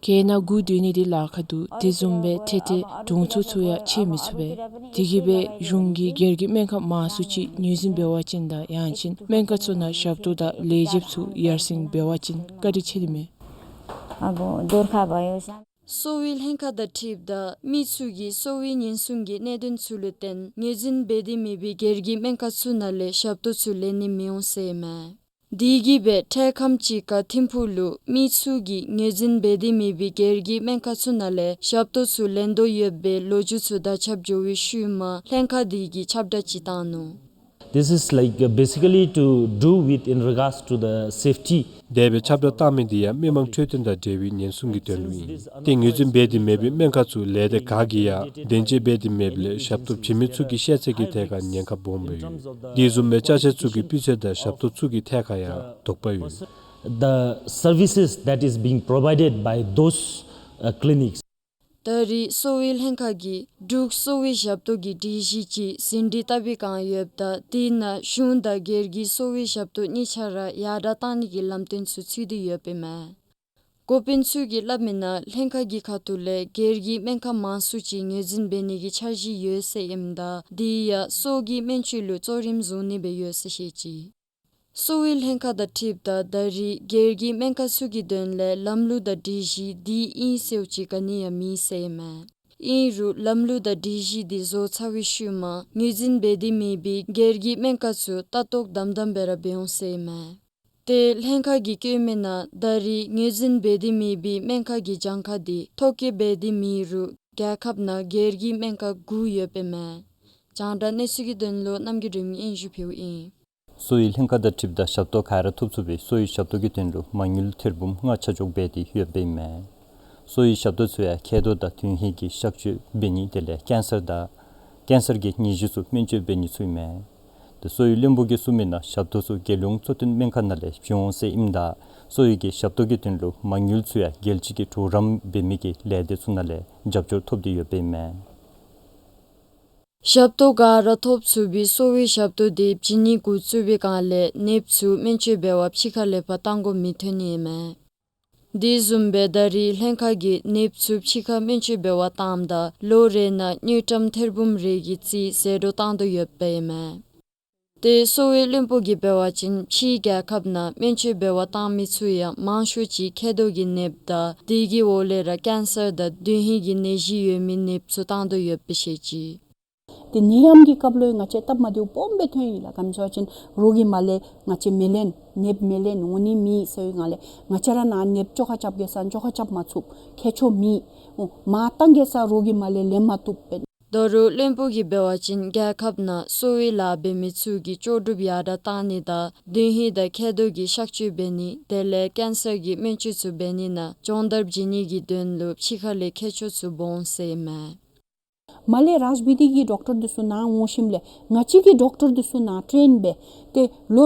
གྱལ་ནང་སྒུག་སྡོད་ནི་འདི་ལཱ་ཁག་འདུག། དེ་བཟུམ་སྦེ་འཕྲལ་འཕྲལ་དྲུང་འཚོ་ཚུ་ཡང་ཕྱད་མི་ཚུགས་པས། དེ་གིས་སྦེ་གཞུང་གིས་སྒེར་གྱི་སྨན་ཁང་མང་སུ་ཅིག་ངོས་འཛིན་འབད་བ་ཅིན་དང་ཡང་ཅིན་སྨན་ཁང་ཚུ་ནང་ཞབས་ཏོག་དང་ལས་བྱེདཔ་ཚུ་ཡར་སེང་འབད་བ་ཅིན་བཀའ་དྲིན་ཆེ་ནི་མས། ཨ་བོ་དོར་ཁ་བ་ཡོ་ཤ། གསོ་བའི་ལྷན་ཁག་དང་འཁྲིལཝ་ད་མི་ཚུ་གིས་གསོ་བའི་ཉེན་སྲུང་གི་གནད་དོན་ཚུ་ལུ་བརྟེན་ངོས་འཛིན་འབད་དེ་མེད་པའི་སྒེར་གྱི་སྨན་ཁང་ཚུ་ནང་ལས་ཞབས་ཏོག་ཚུ་ལེན་ནི་མི་འོང་ཟེར་ཨིན་མས། དེ་གིས་སྦེ་འཕྲལ་ཁམས་ཅིག་ཁར་ཐིམ་ཕུག་ལུ་མི་ཚུ་གིས་ངོས་འཛིན་འབད་དེ་མེད་པའི་སྒེར་གྱི་སྨན་ཁང་ཚུ་ནང་ལས་ཞབས་ཏོག་ཚུ་ལེན་དོ་ཡོདཔ་སྦེ་ལོ་རྒྱུས་ཚུ་དར་ཁྱབ་འགྱོ་བའི་ཤུལ་མ་ལྷན་ཁག་དེ་གིས་ཁྱབ་བསྒྲགས་ཅིག་བཏང་ནུག། This is like, uh, basically to do with in regards to the safety. དེ་སྦེ་ཁྱབ་བསྒྲགས་བཏང་མི་འདི་ཡང་མི་མང་འཕྲོད་བསྟེན་དང་འབྲེལ་བའི་ཉེན་སྲུང་གི་དོན་ལུ་ཨིན། ཏེ་ངོས་འཛིན་འབད་དེ་མེད་པའི་སྨན་ཁང་ཚུ་ལས་སྡེ་ཁག་གིས་ཡང་དོན་གཅོད་འབད་དེ་མེདཔ་ལས་ཞབས་ཏོག་བྱིན་མི་ཚུ་གི་ཤེས་ཚད་ཀྱི་ཐད་ཁར་ཉེན་ཁ་སྦོམ་སྦེ་ཡོད། དེ་བཟུམ་སྦེ་ཅ་ཆས་ཚུ་གི་སྤུས་ཚད་དང་ཞབས་ཏོག་ཚུ་གི་ཐད་ཁར་ཡང་དོགས་པ་ཡོད། The services that is being provided by those, uh, clinics. ད་རེས་གསོ་བའི་ལྷན་ཁག་གིས་འབྲུག་གསོ་བའི་ཞབས་ཏོག་གི་སྒྲིག་གཞི་ཅིག་ཟིན་བྲིས་བཏབ་པའི་བསྒང་ཡོདཔ་ད་དེ་ནང་གཞུང་དང་སྒེར་གྱི་གསོ་བའི་ཞབས་ཏོག་གཉིས་ཆ་ར་ཡར་དྲག་བཏང་ནི་གི་ལམ་སྟོན་ཚུ་ཚུད་དེ་ཡོདཔ་ཨིན་མས། འགོ་དཔོན་ཚུ་གིས་སླབ་མི་ནང་ལྷན་ཁག་གི་ཁ་ཐུག་ལས་སྒེར་གྱི་སྨན་ཁང་མང་སུ་ཅིག་ངོས་འཛིན་འབད་ནི་གི་འཆར་གཞི་ཡོད་ཟེར་ཨིནམ་ད་དེ་ཡང་སྲོག་གི་སྨན་བཅོས་ལུ་གཙོ་རིམ་བཟུང་ནི་སྦེ་ཡོད་ཟེར་བཤད་ཅི། གསོ་བའི་ལྷན་ཁག་དང་འཁྲིལཝ་ད་ད་རེས་སྒེར་གྱི་སྨན་ཁང་ཚུ་གི་དོན་ལས་ལམ་ལུགས་དང་སྒྲིག་གཞི་འདི་ཨིན་ཟེརཝ་ཅིག་ག་ནི་ཡང་མེད་ཟེར་ཨིན་མས། ཨིན་རུང་ལམ་ལུགས་དང་སྒྲིག་གཞི་འདི་བཟོ་ཚར་བའི་ཤུལ་མ་ངོས་འཛིན་འབད་དེ་མེད་པའི་སྒེར་གྱི་སྨན་ཁང་ཚུ་ལྟ་རྟོག་དམ་དམ་སྦེ་ར་འབད་འོང་ཟེར་ཨིན་མས། ཏེ་ལྷན་ཁག་གིས་བཀོད་མི་ནང་ད་རེས་ངོས་འཛིན་འབད་དེ་མེད་པའི་སྨན་ཁང་གི་གྱངས་ཁ་འདི་ཐོ་བཀོད་འབད་དེ་མེད་རུང་རྒྱལ་ཁབ་ནང་སྒེར་གྱི་སྨན་ཁང་དགུ་ཡོདཔ་ཨིན་མས། རྒྱང་བསྒྲགས་གནས་ཚུལ་གྱི་དོན་ལུ་རྣམ་རྒྱལ་སྒྲོལ་མའི་སྙན་ཞུ་ཕུལཝ་ཨིན། གསོ་བའི་ལྷན་ཁག་དང་འཁྲིལཝ་ད་ཞབས་ཏོག་ག་ར་ཐོབ་ཚུགས་པའི་གསོ་བའི་ཞབས་ཏོག་གི་དོན་ལུ་མ་དངུལ་ཐེར་འབུམ་ལྔ་ཆ་འཇོག་འབད་དེ་ཡོདཔ་ཨིན་མས། གསོ་བའི་ཞབས་ཏོག་ཚུ་ཡང་མཁལ་རྡོག་དང་དོན་ཧིང་གི་གཤག་བཅོས་འབད་ནི་དེ་ལས་ཀེན་སར་དང་ཀེན་སར་གྱི་ནད་གཞི་ཚུ་སྨན་བཅོས་འབད་ནི་ཚུ་ཨིན་མས། ཏེ་གསོ་བའི་བློན་པོ་གིས་གསུངས་མི་ནང་ཞབས་ཏོག་ཚུ་རྒྱལ་ཡོངས་གཙོ་བསྟེན་སྨན་ཁང་ནང་ལས་བྱིན་འོང་ཟེར་ཨིནམ་ད་གསོ་བའི་གི་ཞབས་ཏོག་གི་དོན་ལུ་མ་དངུལ་ཚུ་ཡང་རྒྱལ་སྤྱི་གི་གྲོགས་རམ་འབད་མི་གི་ལས་སྡེ་ཚུ་ནང་ལས་རྒྱབ་སྐྱོར་ཐོབ་སྟེ་ཡོདཔ་ཨིན་མས། ཞབས་ཏོག་ག་ར་ཐོབ་ཚུགས་པའི་གསོ་བའི་ཞབས་ཏོག་འདི་བྱིན་ནི་འགོ་བཙུགས་པའི་བསྒང་ལས་ནདཔ་ཚུ་སྨན་བཅོས་འབད་བར་ཕྱི་ཁ་ལས་ཕར་གཏང་དགོ་མི་ཐོན་ནི་ཨིན་མས། དེ་བཟུམ་སྦེ་ད་རེས་ལྷན་ཁག་གིས་ནདཔ་ཚུ་ཕྱི་ཁར་སྨན་བཅོས་འབད་བར་བཏངམ་ད་ལོ་རེ་ནང་དངུལ་ཀྲམ་ཐེར་འབུམ་རེ་གི་རྩིས་ཟད་འགྲོ་བཏང་དོ་ཡོདཔ་ཨིན་མས། ཏེ་གསོ་བའི་བློན་པོ་གིས་འབད་བ་ཅིན་ཕྱིའི་རྒྱལ་ཁབ་ནང་སྨན་བཅོས་འབད་བར་བཏང་མི་ཚུ་ཡང་མང་ཤོས་ཅིག་མཁལ་རྡོག་གི་ནདཔ་དང་དེ་གི་འོག་ལས་ར་ཀེན་སར་དང་དོན་ཧིང་གི་ནད་གཞི་ཡོད་མི་ནདཔ་ཚུ་བཏང་དོ་ཡོདཔ་སྦེ་བཤད་ཅི། ཏེ་ནད་ཡམས་ཀྱི་སྐབས་ལུ་ང་བཅས་སྟབས་མ་བདེཝ་སྦོམ་སྦེ་ཐོན་ཡི་ལགས། ག་ཅི་སྨོ་ཟེར་བ་ཅིན་རོགས་ཀྱིས་མ་ལས་ང་བཅས་མི་ལེན་ནདཔ་མི་ལེན་འོང་ནི་མེད་ཟེར་བའི་བསྒང་ལས་ང་བཅས་ར་ནཱ་ནདཔ་བཅོ་ཁ་རྐྱབ་གེ་ཟེར་བཅོ་ཁ་རྐྱབ་མ་ཚུགས། མཁས་མཆོག་མེད། འོ་མར་བཏང་གེ་ཟེར་རོགས་ཀྱིས་མ་ལས་ལེན་མ་བཏུབ་པས། ད་རུང་བློན་པོ་གིས་འབད་བ་ཅིན་རྒྱལ་ཁབ་ནང་གསོ་བའི་ལཱ་འབད་མི་ཚུ་གི་ལྕོགས་གྲུབ་ཡར་དྲག་བཏང་ནི་དང་དོན་ཧིང་དང་མཁལ་རྡོག་གི་གཤག་བཅོས་འབད་ནི་དེ་ལས་ཀེན་སར་གྱི་སྨན་བཅོས་ཚུ་འབད་ནི་ནང་སྦྱོང་བརྡར་བྱིན་ནི་གི་དོན་ལུ་ཕྱི་ཁ་ལས་མཁས་མཆོག་ཚུ་འབོ་འོང་ཟེར་ཨིན་མས། མ་ལས་རཱཇ་བི་དི་གི་ཌོག་ཊར་འདི་ཚུ་ནཱ་འོང་ཞིནམ་ལས་ང་བཅས་ཀྱི་ཌོག་ཊར་འདི་ཚུ་ནཱ་ཊེན་འབད་དེ་ལོ་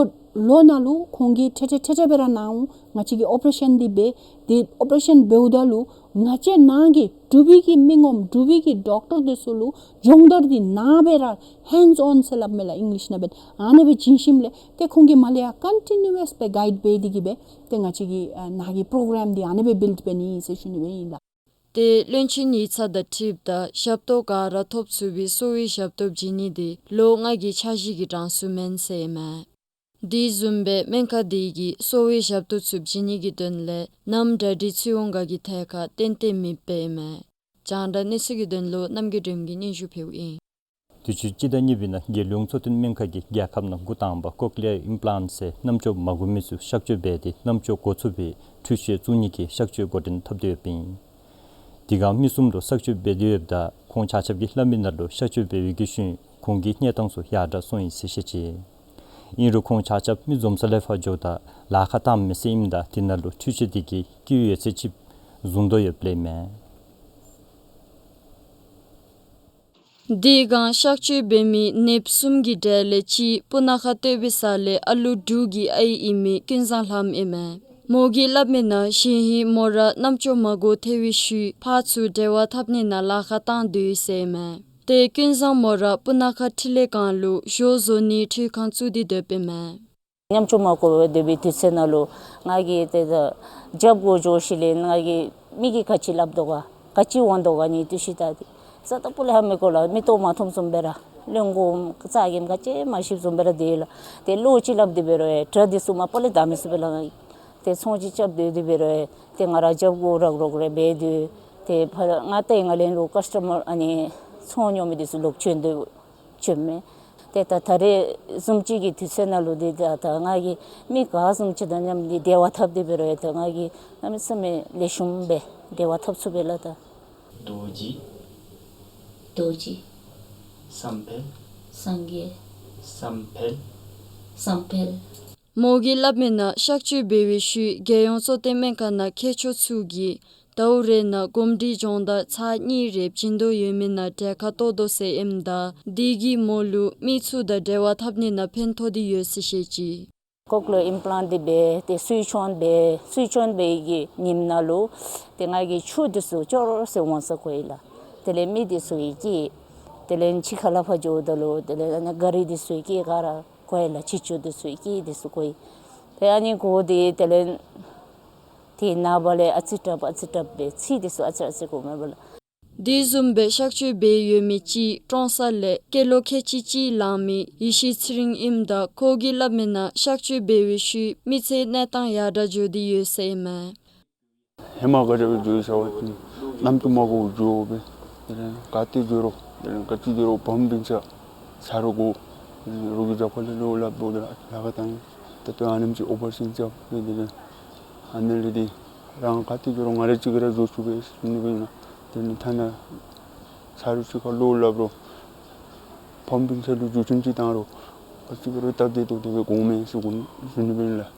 ལོ་ནང་ལུ་ཁོང་གིས་ཐེ་ཐེ་ཐེ་ཐེ་སྦེ་ར་ནཱ་འོང་ང་བཅས་ཀྱིས་ཨོ་པ་རེ་ཤཱན་འདི་འབད་དེ་ཨོ་པ་རེ་ཤཱན་འབདཝ་ད་ལུ་ང་བཅས་ནཱ་གི་འབྲུག་པའི་གི་མི་ངོམ་འབྲུག་པའི་གི་ཌོག་ཊར་འདི་ཚུ་ལུ་སྦྱོང་བརྡར་འདི་ནཱ་སྦེ་ར་ཧེནཌས་ཨོན་ཟེར་སླབ་མས་ལགས་ཨིང་ལིཤ་ནང་འབད་ཨ་ནི་སྦེ་བྱིན་ཞིནམ་ལས་ཏེ་ཁོང་གིས་མ་ལས་ཡང་ཀོན་ཊི་ནིའུ་ཨས་སྦེ་གའིཌ་འབད་དེ་གིས་སྦེ་ཏེ་ང་བཅས་ཀྱི་ཨ་ནཱ་གི་པོ་རོ་གརམ་འདི་ཨ་ནི་སྦེ་བིལཌ་འབད་ནི་ཟེར་ཞུ་ནི་སྦེ་ཨིན་ལགས། ཏེ་བློན་ཆེན་ཡིག་ཚང་དང་འཁྲིལཝ་ད་ཞབས་ཏོག་ག་ར་ཐོབ་ཚུགས་པའི་གསོ་བའི་ཞབས་ཏོག་བྱིན་ནི་འདི་ལོ་ལྔ་གི་འཆར་གཞི་གི་གྲངས་སུ་མེན་ཟེར་ཨིན་མས། དེ་བཟུམ་སྦེ་སྨན་ཁང་འདི་གིས་གསོ་བའི་ཞབས་ཏོག་ཚུ་བྱིན་ནི་གི་དོན་ལས་ནམ་གྲ་སྒྲིག་ཚུད་འོང་ག་གི་ཐད་ཁར་ཏན་ཏན་མེདཔ་ཨིན་མས། རྒྱང་བསྒྲགས་གནས་ཚུལ་གྱི་དོན་ལུ་རྣམ་རྒྱལ་སྒྲོལ་མ་གིས་སྙན་ཞུ་ཕུལཝ་ཨིན། དུས་ཅི་སྤྱི་ཟླ་གཉིས་པའི་ནང་རྒྱལ་ཡོངས་གཙོ་བསྟེན་སྨན་ཁང་གིས་རྒྱལ་ཁབ་ནང་འགོ་དང་པ་ཀོག་ལི་ཡར་ཨིམ་པ་ལཱནཊ་ཟེར་རྣམ་ཅོ་མ་གོ་མི་ཚུ་གཤག་བཅོས་འབད་དེ་རྣམ་ཅོ་གོ་ཚུགས་པའི་འཕྲུལ་ཆས་བཙུགས་ནི་གི་གཤག་བཅོས་འགོ་འདྲེན་འཐབ་སྟེ་ཡོདཔ་ཨིན། དེ་སྒང་མི་གསུམ་ལུ་གཤག་བཅོས་འབད་དེ་ཡོདཔ་ད་ཁོང་ཆ་ཁྱབ་ཀྱིས་སླབ་མི་ནང་ལུ་གཤག་བཅོས་འབད་བའི་གི་ཤུལ་ཁོང་གི་གནས་སྟངས་ཚུ་ཡར་དྲག་སོང་ཡི་ཟེར་བཤད་ཅི། ཨིན་རུང་ཁོང་ཆ་ཁྱབ་མི་འཛོམས་ས་ལས་ཕར་འགྱོཝ་ད་ལཱ་ཁག་བཏངམ་མས་ཟེར་ཨིནམ་ད་དེ་ནང་ལུ་འཕྲུལ་ཆས་དེ་གིས་སྐྱེ་བོའི་ཡོད་ཚད་ཅིག་བཟུང་དོ་ཡོདཔ་ལས་མས། དེ་སྒང་གཤག་བཅོས་འབད་མི་ནདཔ་གསུམ་གྱི་གྲས་ལས་གཅིག་སྤུ་ན་ཁ་སྟོད་པའི་ས་ལས་ཨ་ལུ་འབྲུག་གི་ཨའི་ཨིན་མི་ཀུན་བཟང་ལྷམ་ཨིན་མས། མོ་གིས་སླབ་མི་ནང་གཞེས་ཧིང་མོ་ར་རྣམ་ཅོ་མ་གོ་ཐལ་བའི་ཤུལ་ཕར་ཚུར་འབྲེལ་བ་འཐབ་ནི་ནང་ལཱ་ཁག་བཏང་སྡོད་ཡི་ཟེར་ཨིན་མས། ཏེ་ཀུན་བཟང་མོ་ར་སྤུ་ན་ཁ་འཕྲིན་ལས་ཁང་ལུ་ཞོ་བཟོ་ནིའི་འཕྲུལ་ཁང་བཙུགས་ཏེ་སྡོདཔ་ཨིན་མས། རྣམ་ཅོ་མ་གོ་བར་སྡོད་པའི་དུས་ཚོད་ནང་ལུ་ང་གིས་ཏེ་ད་རྒྱབ་གུ་འགྱོ་ཞིནམ་ལས་ང་གིས་མི་གིས་ག་ཅི་སླབ་དོ་ག་ག་ཅི་འོང་དོ་ག་ནི་དུས་ཤི་ད་དེ་ས་ཏོག་པོ་ལས་ཧ་མི་གོ་ལགས། མིག་ཏོ་མ་མཐོངམ་བཟུམ་སྦེ་ར་ལོང་གོ་ཙ་གེམ་ག་ཅི་མ་ཤེསཔ་བཟུམ་སྦེ་ར་སྡོད་ཡི་ལགས། ཏེ་ལོག་ཅིག་སླབ་སྟེ་འབད་རུང་ཡང་དྲ་འདི་ཚུ་མ་པ་ལས་བདའ་མི་ཚུགས་པས་ལགས། ང་གིས་ཏེ་ཚོང་ཅིག་རྐྱབ་སྡོད་དེ་འབད་རུང་ཡང་ཏེ་ང་ར་རྒྱབ་གུ་རོག་རོག་རེ་འབད་དེ་ཏེ་ཕར་ང་ཏེ་ང་ལེན་ལུ་ཀཱསི་ཊ་མར་ཨ་ནི་ཚོང་ཉོ་མི་འདི་ཚུ་ལོག་བྱོན་དོ་བྱོནམ་མས། ཏེ་ད་ད་རེས་བཟུམ་ཅིག་གི་དུས་ཚོད་ནང་ལུ་འདི་ད་ད་ང་གིས་མི་ག་བཟུམ་ཅིག་དང་མཉམ་འདི་འབྲེལ་བ་འཐབ་སྟེ་འབད་རུང་ཡང་ད་ང་གིས་གནམ་མེད་ས་མེད་ལེགས་ཤོམ་སྦེ་འབྲེལ་བ་འཐབ་ཚུགས་པས་ལགས། ད་རྡོ་རྗེ། རྡོ་རྗེ། བསམ་འཕེལ། སངས་རྒྱས། བསམ་འཕེལ། བསམ་འཕེལ། མོ་གིས་སླབ་མིའི་ནང་གཤག་བཅོས་འབད་བའི་ཤུལ་རྒྱལ་ཡོངས་གཙོ་བསྟེན་སྨན་ཁང་ནང་མཁས་མཆོག་ཚུ་གིས་ཟླཝ་རེ་ནང་གོམས་འདྲིས་སྦྱོང་བརྡར་ཚར་གཉིས་རེ་བྱིན་དོ་ཡོད་མི་ནང་གྲལ་ཁར་གཏོགས་དོ་ཟེར་ཨིནམ་ད་དེ་གིས་མོ་ལུ་མི་ཚུ་དང་འབྲེལ་བ་འཐབ་ནི་ནང་ཕན་ཐོགས་ཏེ་ཡོད་ཟེར་བཤད་ཅི། ཀོག་ལེར་ཨིམ་པི་ལཱནཊ་འདི་འབད་དེ་སུའི་ཆོན་འབད་སུའི་ཆོན་འབད་གི་ཉིནམ་ནང་ལུ་ཏེ་ང་གི་ཆུ་འདི་ཚུ་ཅོག་རོ་སེ་འོང་ས་གོ་ཡི་ལགས། དེ་ལས་མི་འདི་ཚུ་གིས་དེ་ལས་ཕྱི་ཁ་ལས་ཕར་འགྱོཝ་ད་ལུ་དེ་ལས་ཨ་ནི་ག་རི་འདི་ཚུ་གིས་ག་ར་གོ་ཡི་ལགས། ཕྱི་ཆུ་འདི་ཚུ་གིས་འདི་ཚུ་གོ་ཡི། ཏེ་ཨ་ནི་གོ་སྟེ་དེ་ལས་ཏེ་ནངས་པ་ལས་ཨ་ཙི་དྲགཔ་ཨ་ཙི་དྲགཔ་སྦེ་ཚིག་འདི་ཚུ་ཨ་ཙི་ཨ་ཙི་གོ་མས་པ་ལགས། དེ་བཟུམ་སྦེ་གཤག་བཅོས་འབད་ཡོད་མི་ཅིག་ཀྲོང་གསར་ལས་སྐྱེས་ལོ་ཁལ་གཅིག་གཅིག་ལང་མི་ཡེ་ཤེས་ཚེ་རིང་ཨིནམ་ད་ཁོ་གིས་སླབ་མིའི་ནང་གཤག་བཅོས་འབད་བའི་ཤུལ་མི་ཚེ་གནས་སྟངས་ཡར་དྲག་འགྱོ་སྟེ་ཡོད་ཟེར་ཨིན་མས། ཧེ་མ་ག་དེ་སྦེ་འགྱོ་ཡི་ཟེར་བ་ཅིན་རྣམ་ཅོ་མ་གོཝ་འགྱོ་སྦེ་དེ་ལས་ག་ཏེ་འགྱོ་རུང་དེ་ལས་ག་ཅི་འགྱོ་རུང་བུམོ་སྤུན་ཆ་ཚ་རུང་དགོ། དེ་ལས་རོགས་ཀྱི་རྒྱབ་ཁ་ལས་བློ་སླབ་དགོ། དེ་ལས་ལཱ་ཁག་བཏང་ད་ལྟོ་ཨ་ནེམ་ཅིག་ཨོ་པ་རེ་ཤཱན་རྐྱབ་སྦེ་དེ་ལས་ཨ་ནི་ལས་དེ་རང་ག་ཏེ་འགྱོ་རུང་ང་ར་གཅིག་ར་འགྱོ་ཚུགས་པས་ཟེར་ཞུ་ནི་སྦེ་ཨིན་ལགས། དེ་ལས་ཐ་ན་ཚ་རུང་གཅིག་ཁར་བློ་སླབ་རུང་བུམོ་སྤུན་ཆ་ལུ་རྒྱུ་ཆེན་ཅིག་བཏང་རུང་ག་ཅི་འབད་རུང་སྟབས་བདེ་ཏོག་ཏོ་སྦེ་འོང་མས་ཟེར་ཞུ་ནི་སྦེ་ཨིན་ལགས།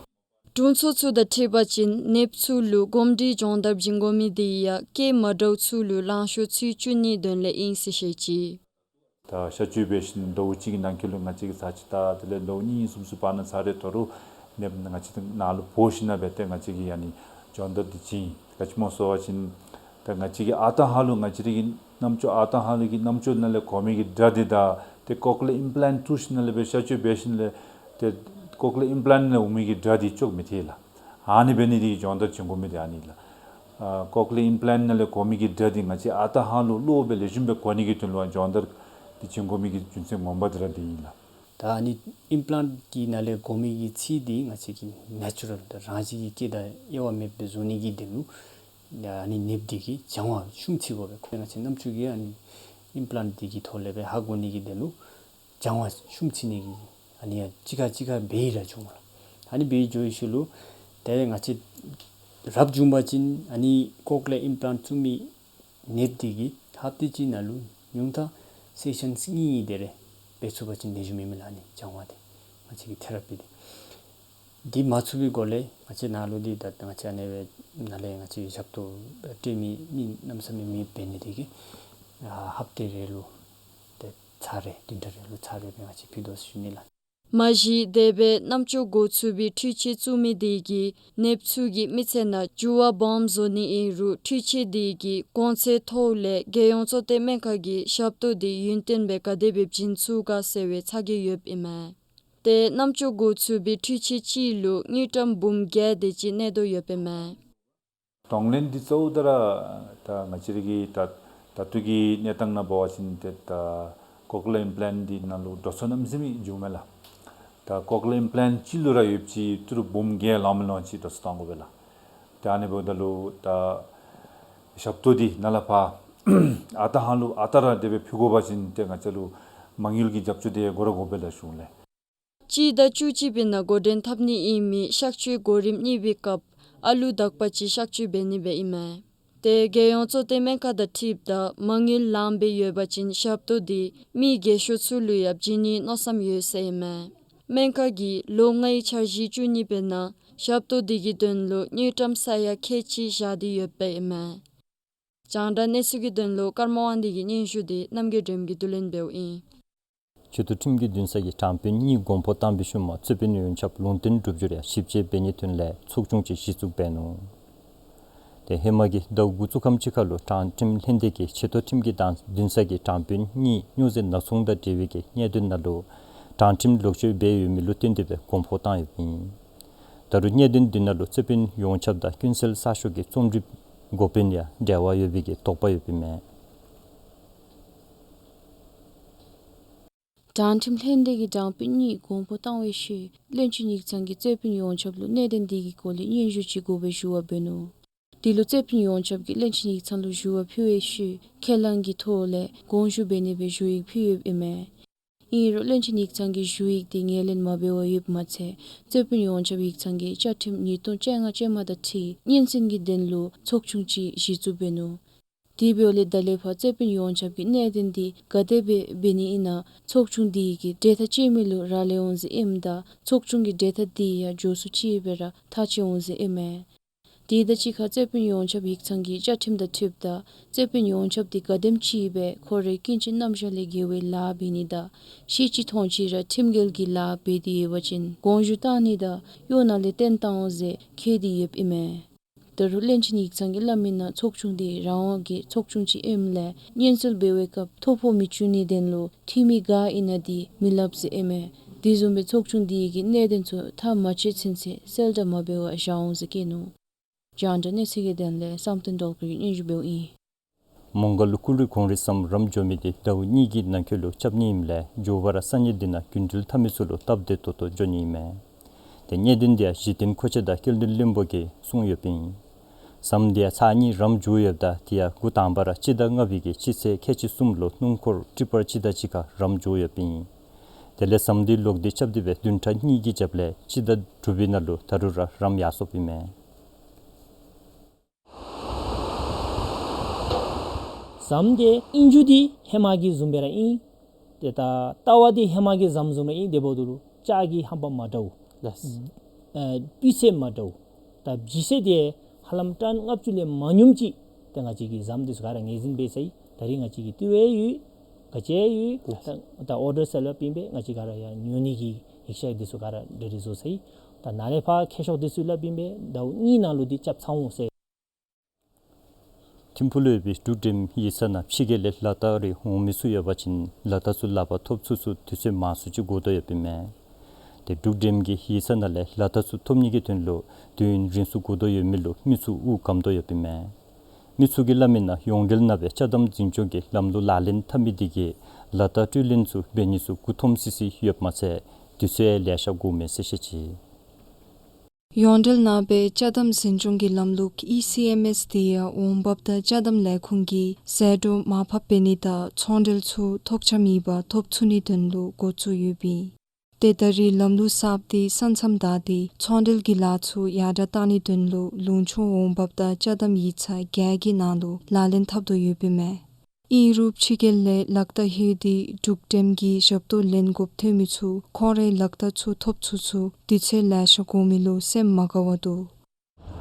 དྲུང་འཚོ་ཚུ་དང་འཁྲིལ་བ་ཅིན་ནདཔ་ཚུ་ལུ་གོམས་འདྲིས་སྦྱོང་བརྡར་བྱིན་དགོ་མི་དེ་ཡང་སྐྱེས་མ་འདྲཝ་ཚུ་ལུ་ལང་ཤོར་ཚུ་བཅུག་ནིའི་དོན་ལས་ཨིན་ཟེར་བཤད་ཅི། ད་གཤག་བཅོས་འབད་ཞིནམ་ཟླཝ་གཅིག་གི་ནང་འཁོད་ལུ་ང་བཅས་ཀྱིས་ཚར་གཅིག་དང་དེ་ལས་ཟླཝ་གཉིས་གསུམ་ཚུ་བར་ན་ཚར་རེ་དོ་རུང་ནདཔ་ང་བཅས་ཀྱི་ནང་ལུ་འབོ་ཞིནམ་སྦེ་ཏེ་ང་བཅས་ཀྱིས་ཨ་ནི་སྦྱོང་བརྡར་འདི་བྱིན། ག་ཅི་སྨོ་ཟེར་བ་ཅིན་ད་ང་བཅས་ཀྱི་ཨ་རྟག་ཧ་ལུགས་ང་བཅས་ར་གི་རྣམ་ཅོ་ཨ་རྟག་ཧ་ལུགས་ཀྱི་རྣམ་ཅོ་ནང་ལས་གོ་མི་གི་སྒྲ་འདི་དང་ཏེ་ཀོག་ལེར་ཨིམ་པི་ལཱནཊ་བཙུགས་ཞིནམ་ལས་སྦེ་གཤག་བཅོས་འབད་ཞིནམ་ལས་ཏེ་ཀོག་ལེར་ཨིམ་པི་ལཱནཊ་ལས་འོང་མི་གི་སྒྲ་འདི་ཅོག་མི་འཐད་ལགས། ཨ་ནི་འབད་ནི་དེ་གིས་སྦྱོང་བརྡར་བྱིན་དགོ་མི་དེ་ཨ་ནི་ལགས། ཨ་ཀོག་ལེར་ཨིམ་པི་ལཱནཊ་ནང་ལས་གོ་མི་གི་སྒྲ་འདི་ང་བཅས་ཨ་རྟག་ཧ་ལུགས་གློ་སྦེ་ལེགས་ཤོམ་སྦེ་གོ་ནི་གི་དོན་ལུ་སྦྱོང་བརྡར་འདི་བྱིན་དགོ་མི་གི་རྒྱུ་མཚན་ངོ་མ་འདི་ར་འདི་ཨིན་ལགས། ད་ཨ་ནི་ཨིམ་པི་ལཱནཊ་གི་ནང་ལས་གོ་མི་གི་ཚིག་འདི་ང་བཅས་ཀྱི་ནེ་ཅུ་རཱལ་ད་རང་བཞིན་གྱི་སྐད་དང་དབྱེ་བ་མེདཔ་སྦེ་བཟོ་ནི་གི་དོན་ལུ་ཨ་ནི་ནདཔ་འདི་གིས་སྦྱང་བ་ཤུགས་ཆེ་དགོ་པས། ཁོ་ང་བཅས་རྣམ་ཅོ་གིས་ཨ་ནི་ཨིམ་པི་ལཱནཊ་འདི་གི་ཐོག་ལས་སྦེ་ཧ་གོ་ནི་གི་དོན་ལུ་སྦྱང་བ་ཤུགས་ཆེ་ནི་གི་ཨ་ནི་ཡང་གཅིག་ཁར་གཅིག་ཁར་འབད་ཡི་ར་བྱུང་མས་ལགས། ཨ་ནི་འབད་འགྱོ་བའི་ཤུལ་ལུ་ཏེ་ང་བཅས་རབ་བྱུང་པ་ཅིན་ཨ་ནི་ཀོག་ལེར་ཨིམ་པི་ལཱནཊ་བཙུགས་མི་ནདཔ་འདི་གིས་ཧབ་ཏ་གཅིག་ནང་ལུ་ཉུང་མཐའ་སེ་ཤཱན་གཉིས་དེ་རེ་འབད་ཚུགས་པ་ཅིན་ལེགས་ཤོམ་ཨིན་མས་ལགས། ཨ་ནི་སྦྱང་བ་འདི་ང་བཅས་ཀྱིས་ཐེ་རབ་འབད་དེ། འདི་མ་ཚུགས་པའི་སྒོ་ལས་ང་བཅས་ནང་ལུ་འདི་ད་ང་བཅས་ཨ་ནི་སྦེ་ནཱ་ལས་ང་བཅས་ཞབས་ཏོག་སྤྲོད་མི་མི་གནམ་མེད་ས་མེད་མེདཔ་འབད་ནི་དེ་གིས་ཨ་ཧབ་ཏ་རེ་ལུ་ཏེ་ཚར་རེ་བདུན་ཕྲག་རེ་ལུ་ཚར་རེ་སྦེ་ང་བཅས་ཕུལ་དོ་ཟེར་ཞུ་ནི་ལགས། མ་གཞི་དེ་སྦེ་རྣམ་ཅོ་འགོ་ཚུགས་པའི་འཕྲུལ་ཆས་བཙུགས་མི་དེ་གིས་ནདཔ་ཚུ་གི་མི་ཚེ་ནང་འགྱུར་བ་སྦོམ་བཟོ་ནི་ཨིན་རུང་འཕྲུལ་ཆས་དེ་གི་གོང་ཚད་ཐོག་ལས་རྒྱལ་ཡོངས་གཙོ་བསྟེན་སྨན་ཁང་གིས་ཞབས་ཏོག་དེ་ཡུན་བརྟན་སྦེ་ག་དེ་སྦེ་བྱིན་ཚུགས་ག་ཟེར་བའི་ཚ་གྱང་ཡོདཔ་ཨིན་མས། ཏེ་རྣམ་ཅོ་འགོ་ཚུགས་པའི་འཕྲུལ་ཆས་གཅིག་ལུ་དངུལ་ཀྲམ་འབུམ་བརྒྱད་དེ་ཅིག་གནས་དོ་ཡོདཔ་ཨིན་མས། གདོང་ལེན་འདི་གཙོ་བོ་ད་ར་ད་ང་བཅས་ར་གི་ད་ད་ལྟོ་གི་གནས་སྟངས་ནང་འབད་བ་ཅིན་ཏེ་ད་ཀོག་ལེར་ཨིམ་པི་ལཱནཊ་འདི་ནང་ལུ་འགྲོ་སོང་གནམ་མེད་ས་མེད་འགྱོཝ་མས་ལགས། ད་ཀོག་ལེར་ཨིམ་པི་ལཱནཊ་གཅིག་ལུ་ར་ཡོདཔ་ཅིག་ཏི་རུ་འབུམ་བརྒྱད་ལང་མི་ལང་ཅིག་འགྲོ་སོང་བཏང་དགོ་པས་ལགས། ཏེ་ཨ་ནི་འབདཝ་ད་ལུ་ད་ཞབས་ཏོག་འདི་ནཱ་ལས་ཕར་ཨ་རྟག་ཧ་ལུགས་ཨ་རྟག་ར་དེ་སྦེ་ཕུལ་དགོ་པ་ཅིན་ཏེ་ང་བཅས་ལུ་མ་དངུལ་གྱི་རྒྱབ་སྐྱོར་དེ་དགོ་ར་དགོ་པས་ལགས་ཞུ་ནི་ལགས། སྤྱི་ཟླ་བཅུ་གཅིག་པའི་ནང་འགོ་འདྲེན་འཐབ་ནི་ཨིན་མི་གཤག་བཅོས་གོ་རིམ་གཉིས་པའི་སྐབས་ཨ་ལུ་དག་པ་ཅིག་གཤག་བཅོས་འབད་ནི་སྦེ་ཨིན་མས། ཏེ་རྒྱལ་ཡོངས་གཙོ་བསྟེན་སྨན་ཁང་དང་འཁྲིལཝ་ད་མ་དངུལ་ལངམ་སྦེ་ཡོད་པ་ཅིན་ཞབས་ཏོག་དེ་མི་རྒས་ཤོས་ཚུ་ལུ་ཡང་བྱིན་ནིའི་མནོ་བསམ་ཡོད་ཟེར་ཨིན་མས། སྨན་ཁང་གིས་ལོ་ལྔའི་འཆར་གཞི་བཅུ་གཉིས་པའི་ནང་ཞབས་ཏོག་དེ་གི་དོན་ལུ་དངུལ་ཀྲམ་ས་ཡ་ཁལ་གཅིག་བཞག་སྟེ་ཡོདཔ་ཨིན་མས། རྒྱང་བསྒྲགས་གནས་ཚུལ་གྱི་དོན་ལུ་ཀརྨ་དབང་འདུས་ཀྱི་སྙན་ཞུ་དེ་རྣམ་རྒྱལ་སྒྲོལམ་གྱིས་བསྡུ་ལེན་འབདཝ་ཨིན། ཆེ་མཐོ་ཁྲིམས་ཀྱི་འདུན་ས་གིས་དྲང་དཔོན་གཉིས་དགོངས་པ་བཏང་བའི་ཤུལ་མ་རྩོད་དཔོན་ཡོངས་ཁྱབ་ལུང་བསྟན་སྒྲུབ་ཞུ་ཡང་ཞིབ་དཔྱད་འབད་ནིའི་དོན་ལས་ཚོགས་ཆུང་ཅིག་གཞི་བཙུགས་འབད་ནུག། ཏེ་ཧེ་མ་གི་ཟླཝ་དགུ་བཅུ་ཁམས་ཅིག་ཁར་ལུ་དྲང་ཁྲིམས་ལྷན་སྡེ་གིས་ཆེ་མཐོ་ཁྲིམས་ཀྱི་དང་འདུན་ས་གིས་དྲང་དཔོན་གཉིས་སྨྱོ་རྫས་ནག་ཚོང་དང་འབྲེལ་བའི་གི་གནད་དོན་ནང་ལུ་དྲང་ཁྲིམས་ལོག་སྤྱོད་འབད་ཡོད་མི་ལུ་བསྟུན་ཏེ་སྦེ་དགོངས་པ་བཏང་ཡོདཔ་ཨིན། ད་རུང་གནད་དོན་འདི་ནང་ལུ་རྩོད་དཔོན་ཡོངས་ཁྱབ་དང་ཀུན་གསལ་གསར་ཤོག་གི་རྩོམ་སྒྲིག་འགོ་དཔོན་ཡང་འབྲེལ་བ་ཡོད་པའི་གི་དོགས་པ་ཡོདཔ་ཨིན་མས། དྲང་ཁྲིམས་ལྷན་སྡེ་གིས་དྲང་དཔོན་གཉིས་དགོངས་པ་བཏང་བའི་ཤུལ་བློན་ཆེན་ཡིག་ཚང་གིས་རྩོད་དཔོན་ཡོངས་ཁྱབ་ལུ་གནད་དོན་དེ་གི་སྐོར་ལས་སྙན་ཞུ་ཅིག་དགོ་པའི་ཞུ་བ་འབད་ནུག། དེ་ལུ་རྩོད་དཔོན་ཡོངས་ཁྱབ་ཀྱིས་བློན་ཆེན་ཡིག་ཚང་ལུ་ཞུ་བ་ཕུལ་བའི་ཤུལ་ཁས་བླངས་ཀྱི་ཐོག་ལས་དགོངས་ཞུ་འབད་ནི་སྦེ་ཞུ་ཡིག་ཕུལ་ཡོདཔ་ཨིན་མས། ཨིན་རུང་བློན་ཆེན་ཡིག་ཚང་གིས་ཞུ་ཡིག་དེ་ངོས་ལེན་མ་འབད་བར་ཡོདཔ་མ་ཚད་རྩོད་དཔོན་ཡོངས་ཁྱབ་ཡིག་ཚང་གིས་བཅའ་ཁྲིམས་ཉིས་སྟོང་བཅོ་ལྔ་བཅོ་ལྔ་དང་འཁྲིལ་སྙན་གསན་གྱི་དོན་ལུ་ཚོགས་ཆུང་ཅིག་གཞི་བཙུགས་འབད་ནུག། དེ་འབདཝ་ལས་ད་ལས་ཕར་རྩོད་དཔོན་ཡོངས་ཁྱབ་ཀྱིས་གནད་དོན་འདི་ག་དེ་སྦེ་འབད་ནི་ཨིན་ན་ཚོགས་ཆུང་འདི་གིས་གྲོས་ཐག་བཅད་མི་ལུ་རག་ལས་འོང་ཟེར་ཨིནམ་ད་ཚོགས་ཆུང་གི་གྲོས་ཐག་འདི་ཡང་མགྱོགས་སུ་བཅད་པའི་ར་ཐག་བཅད་འོང་ཟེར་ཨིན་མས། དེ་དང་གཅིག་ཁར་རྩོད་དཔོན་ཡོངས་ཁྱབ་ཡིག་ཚང་གི་བཅའ་ཁྲིམས་དང་འཁྲིལཝ་ད་རྩོད་དཔོན་ཡོངས་ཁྱབ་འདི་ག་དེམ་ཅིག་སྦེ་ཁོ་རའི་ཀུན་སྤྱོད་རྣམ་གཞག་ལས་འགལ་བའི་ལཱ་འབད་ནི་དང་ཤེས་ཅི་མཐོང་ཅི་ར་ཁྲིམས་འགལ་གྱི་ལཱ་འབད་དེ་ཡོད་པ་ཅིན་དགོངས་ཞུ་བཏང་ནི་དང་གཡོག་ནང་ལས་བཏོན་བཏང་འོང་ཟེར་འཁོད་དེ་ཡོདཔ་ཨིན་མས། ད་རུང་བློན་ཆེན་ཡིག་ཚང་གིས་སླབ་མི་ནང་ཚོགས་ཆུང་འདི་རང་དབང་གི་ཚོགས་ཆུང་ཅིག་ཨིནམ་ལས་སྙན་གསོལ་འབད་བའི་སྐབས་ཐོ་ཕོག་མི་བཅུག་ནིའི་དོན་ལུ་འཐུས་མི་ག་ཨིན་ན་འདི་མི་སླབ་ཟེར་ཨིན་མས། དེ་བཟུམ་སྦེ་ཚོགས་ཆུང་འདི་གིས་གནད་དོན་ཚུ་མཐའ་མ་དཔྱད་ཚུན་ཚོད་གསལ་བསྒྲགས་མ་འབད་བར་བཞག་འོང་ཟེར་བཀོད་ནུག། རྒྱང་བསྒྲགས་གནས་ཚུལ་གྱི་དོན་ལས་བསམ་གཏན་སྒྲོལ་དཀར་གྱིས་སྙན་ཞུ་འབདཝ་ཨིན། མོང་སྒར་ལུ་སྐུ་ལུས་གོང་རིམ་ཙམ་རམ་འགྱོ་མི་འདི་ཟླཝ་གཉིས་ཀྱི་ནང་འཁོད་ལུ་རྐྱབ་ནི་ཨིནམ་ལས་མགྱོགས་པ་ར་ས་གནས་འདི་ནང་རྒྱུན་འགྲུལ་འཐབ་མི་ཚུ་ལུ་སྟབས་བདེ་ཏོག་ཏོ་འགྱོ་ནི་ཨིན་མས། ཏེ་གནད་དོན་འདི་ཡང་གཞི་རྟེན་མཁོ་ཆས་དང་སྐྱེལ་འདྲེན་བློན་པོ་གིས་གསུངས་ཡོདཔ་ཨིན། ཟམ་འདི་ཡང་ཚར་གཉིས་རམ་འགྱོ་ཡོདཔ་ད་དེ་ཡང་འགོ་དང་པ་ར་སྤྱི་ཟླ་ལྔ་པའི་གི་སྤྱི་ཚེས་ཁལ་གཅིག་གསུམ་ལུ་སྣུམ་འཁོར་ཊི་པར་གཅིག་དང་གཅིག་ཁར་རམ་འགྱོ་ཡོདཔ་ཨིན། དེ་ལས་ཟམ་འདི་ལོག་སྟེ་རྐྱབ་སྟེ་སྦེ་བདུན་ཕྲག་གཉིས་ཀྱི་རྒྱབ་ལས་སྤྱི་ཟླ་དྲུག་པའི་ནང་ལུ་ད་རུང་ར་རམ་ཡར་སོངམ་ཨིན་མས། ཟམ་འདི་ཨིན་རྒྱུ་འདི་ཧེ་མ་གི་བཟུམ་སྦེ་ར་ཨིན། ཏེ་ད་ལྟ་བ་འདི་ཧེ་མ་གི་ཟམ་བཟུམ་ར་ཨིན། དེ་འབདཝ་ད་ལུ་ལྕགས་ཀྱི་རྣམ་པ་མ་འདྲཝ། ལགས། ཨ་སྤུས་ཚད་མ་འདྲཝ། ད་ལྗིད་ཚད་འདི་ཧ་ལམ་ཊཱན་ལྔ་བཅུ་ལས་མ་ཉུངམ་ཅིག་ཏེ་ང་བཅས་ཀྱི་ཟམ་འདི་ཚུ་ག་ར་ངོས་འཛིན་འབད་ཚར་ཡི། ད་རིས་ང་བཅས་ཀྱིས་བཏུབ་པའི་ཡོད། ག་ཅི་ཡོད། ལགས། ད་ད་ཨོར་ཌར་སལ་བ་ཨིན་པས། ང་བཅས་ག་ར་ཡང་ཉོ་ནི་གི་ཡིག་ཆ་འདི་ཚུ་ག་ར་འབྲི་རི་བཟོ་ཚར་ཡི། ད་ནཱ་ལས་ཕར་མཁས་མཆོག་འདི་ཚུ་སླབ་ཨིན་པས། ཟླཝ་གཉིས་ནང་ལུ་འདི་རྐྱབ་ཚར་འོང་ཟེར། ཐིམ་ཕུག་ལུ་ཡོད་པའི་འབྲུག་འགྲེམས་ཡིག་ཚང་ནང་ཕྱི་རྒྱལ་ལས་ལག་བསྟར་རེ་འོང་མི་ཚུ་ཡོད་པ་ཅིན་ལག་བསྟར་ཚུ་ལག་པར་ཐོབ་ཚུན་ཚོད་དུས་ཚོད་མང་སུ་ཅིག་འགོར་དོ་ཡོདཔ་ཨིན་མས། ཏེ་འབྲུག་འགྲེམས་ཀྱི་ཡིག་ཚང་ནང་ལས་ལག་བསྟར་ཚུ་ཐོབ་ནི་གི་དོན་ལུ་དུས་ཡུན་རིང་སུ་འགོར་དོ་ཡོད་མི་ལུ་མི་ཚུ་དབུགས་སྒམ་དོ་ཡོདཔ་ཨིན་མས། མི་ཚུ་གིས་སླབ་མི་ནང་ཡོངས་འབྲེལ་ནང་སྦེ་ཅ་དམ་འཛིན་སྐྱོང་གི་ལམ་ལུགས་ལག་ལེན་འཐབ་མི་འདི་གིས་ལག་བསྟར་སྤྲོད་ལེན་ཚུ་འབད་ནི་ཚུ་མགུ་འཐོམ་སི་སི་ཡོདཔ་མ་ཚད་དུས་ཚོད་ལེ་ཤ་འགོརཝ་མས་ཟེར་བཤད་ཅི། ཡོངས་འབྲེལ་ནང་སྦེ་ཅ་དམ་འཛིན་སྐྱོང་གི་ལམ་ལུགས་ཨི་སི་ཨེམ་ཨེས་འདི་ཡང་འོང་འབབ་དང་ཅ་དམ་ལས་ཁུངས་ཀྱིས་ཟད་འགྲོ་མར་ཕབ་འབད་ནི་དང་ཚོང་འབྲེལ་ཚུ་ཐོགས་ཆགས་མེད་པར་ཐོབ་ཚུགས་ནིའི་དོན་ལུ་འགོ་བཙུགས་ཡོདཔ་ཨིན། ཏེ་ད་རེས་ལམ་ལུགས་གསརཔ་འདི་ས་མཚམས་བདའ་སྟེ་ཚོང་འབྲེལ་གྱི་ལཱ་ཚུ་ཡར་དྲག་གཏང་ནིའི་དོན་ལུ་ལུང་ཕྱོགས་འོང་འབབ་དང་ཅ་དམ་ཡིག་ཚང་བརྒྱད་ཀྱི་ནང་ལུ་ལག་ལེན་འཐབ་དོ་ཡོདཔ་ཨིན་མས། ཨིན་རུང་ཕྱི་རྒྱལ་ལས་ལག་བསྟར་ལྷོད་དེ་འབྲུག་འགྲེམས་ཀྱི་ཞབས་ཏོག་ལེན་དགོཔ་ཐོན་མི་ཚུ་ཁོང་རའི་ལག་བསྟར་ཚུ་ཐོབ་ཚུན་ཚོད་དུས་ཚོད་ལེ་ཤ་འགོར་མི་ལུ་སེམས་མ་དགའ་བར་འདུག།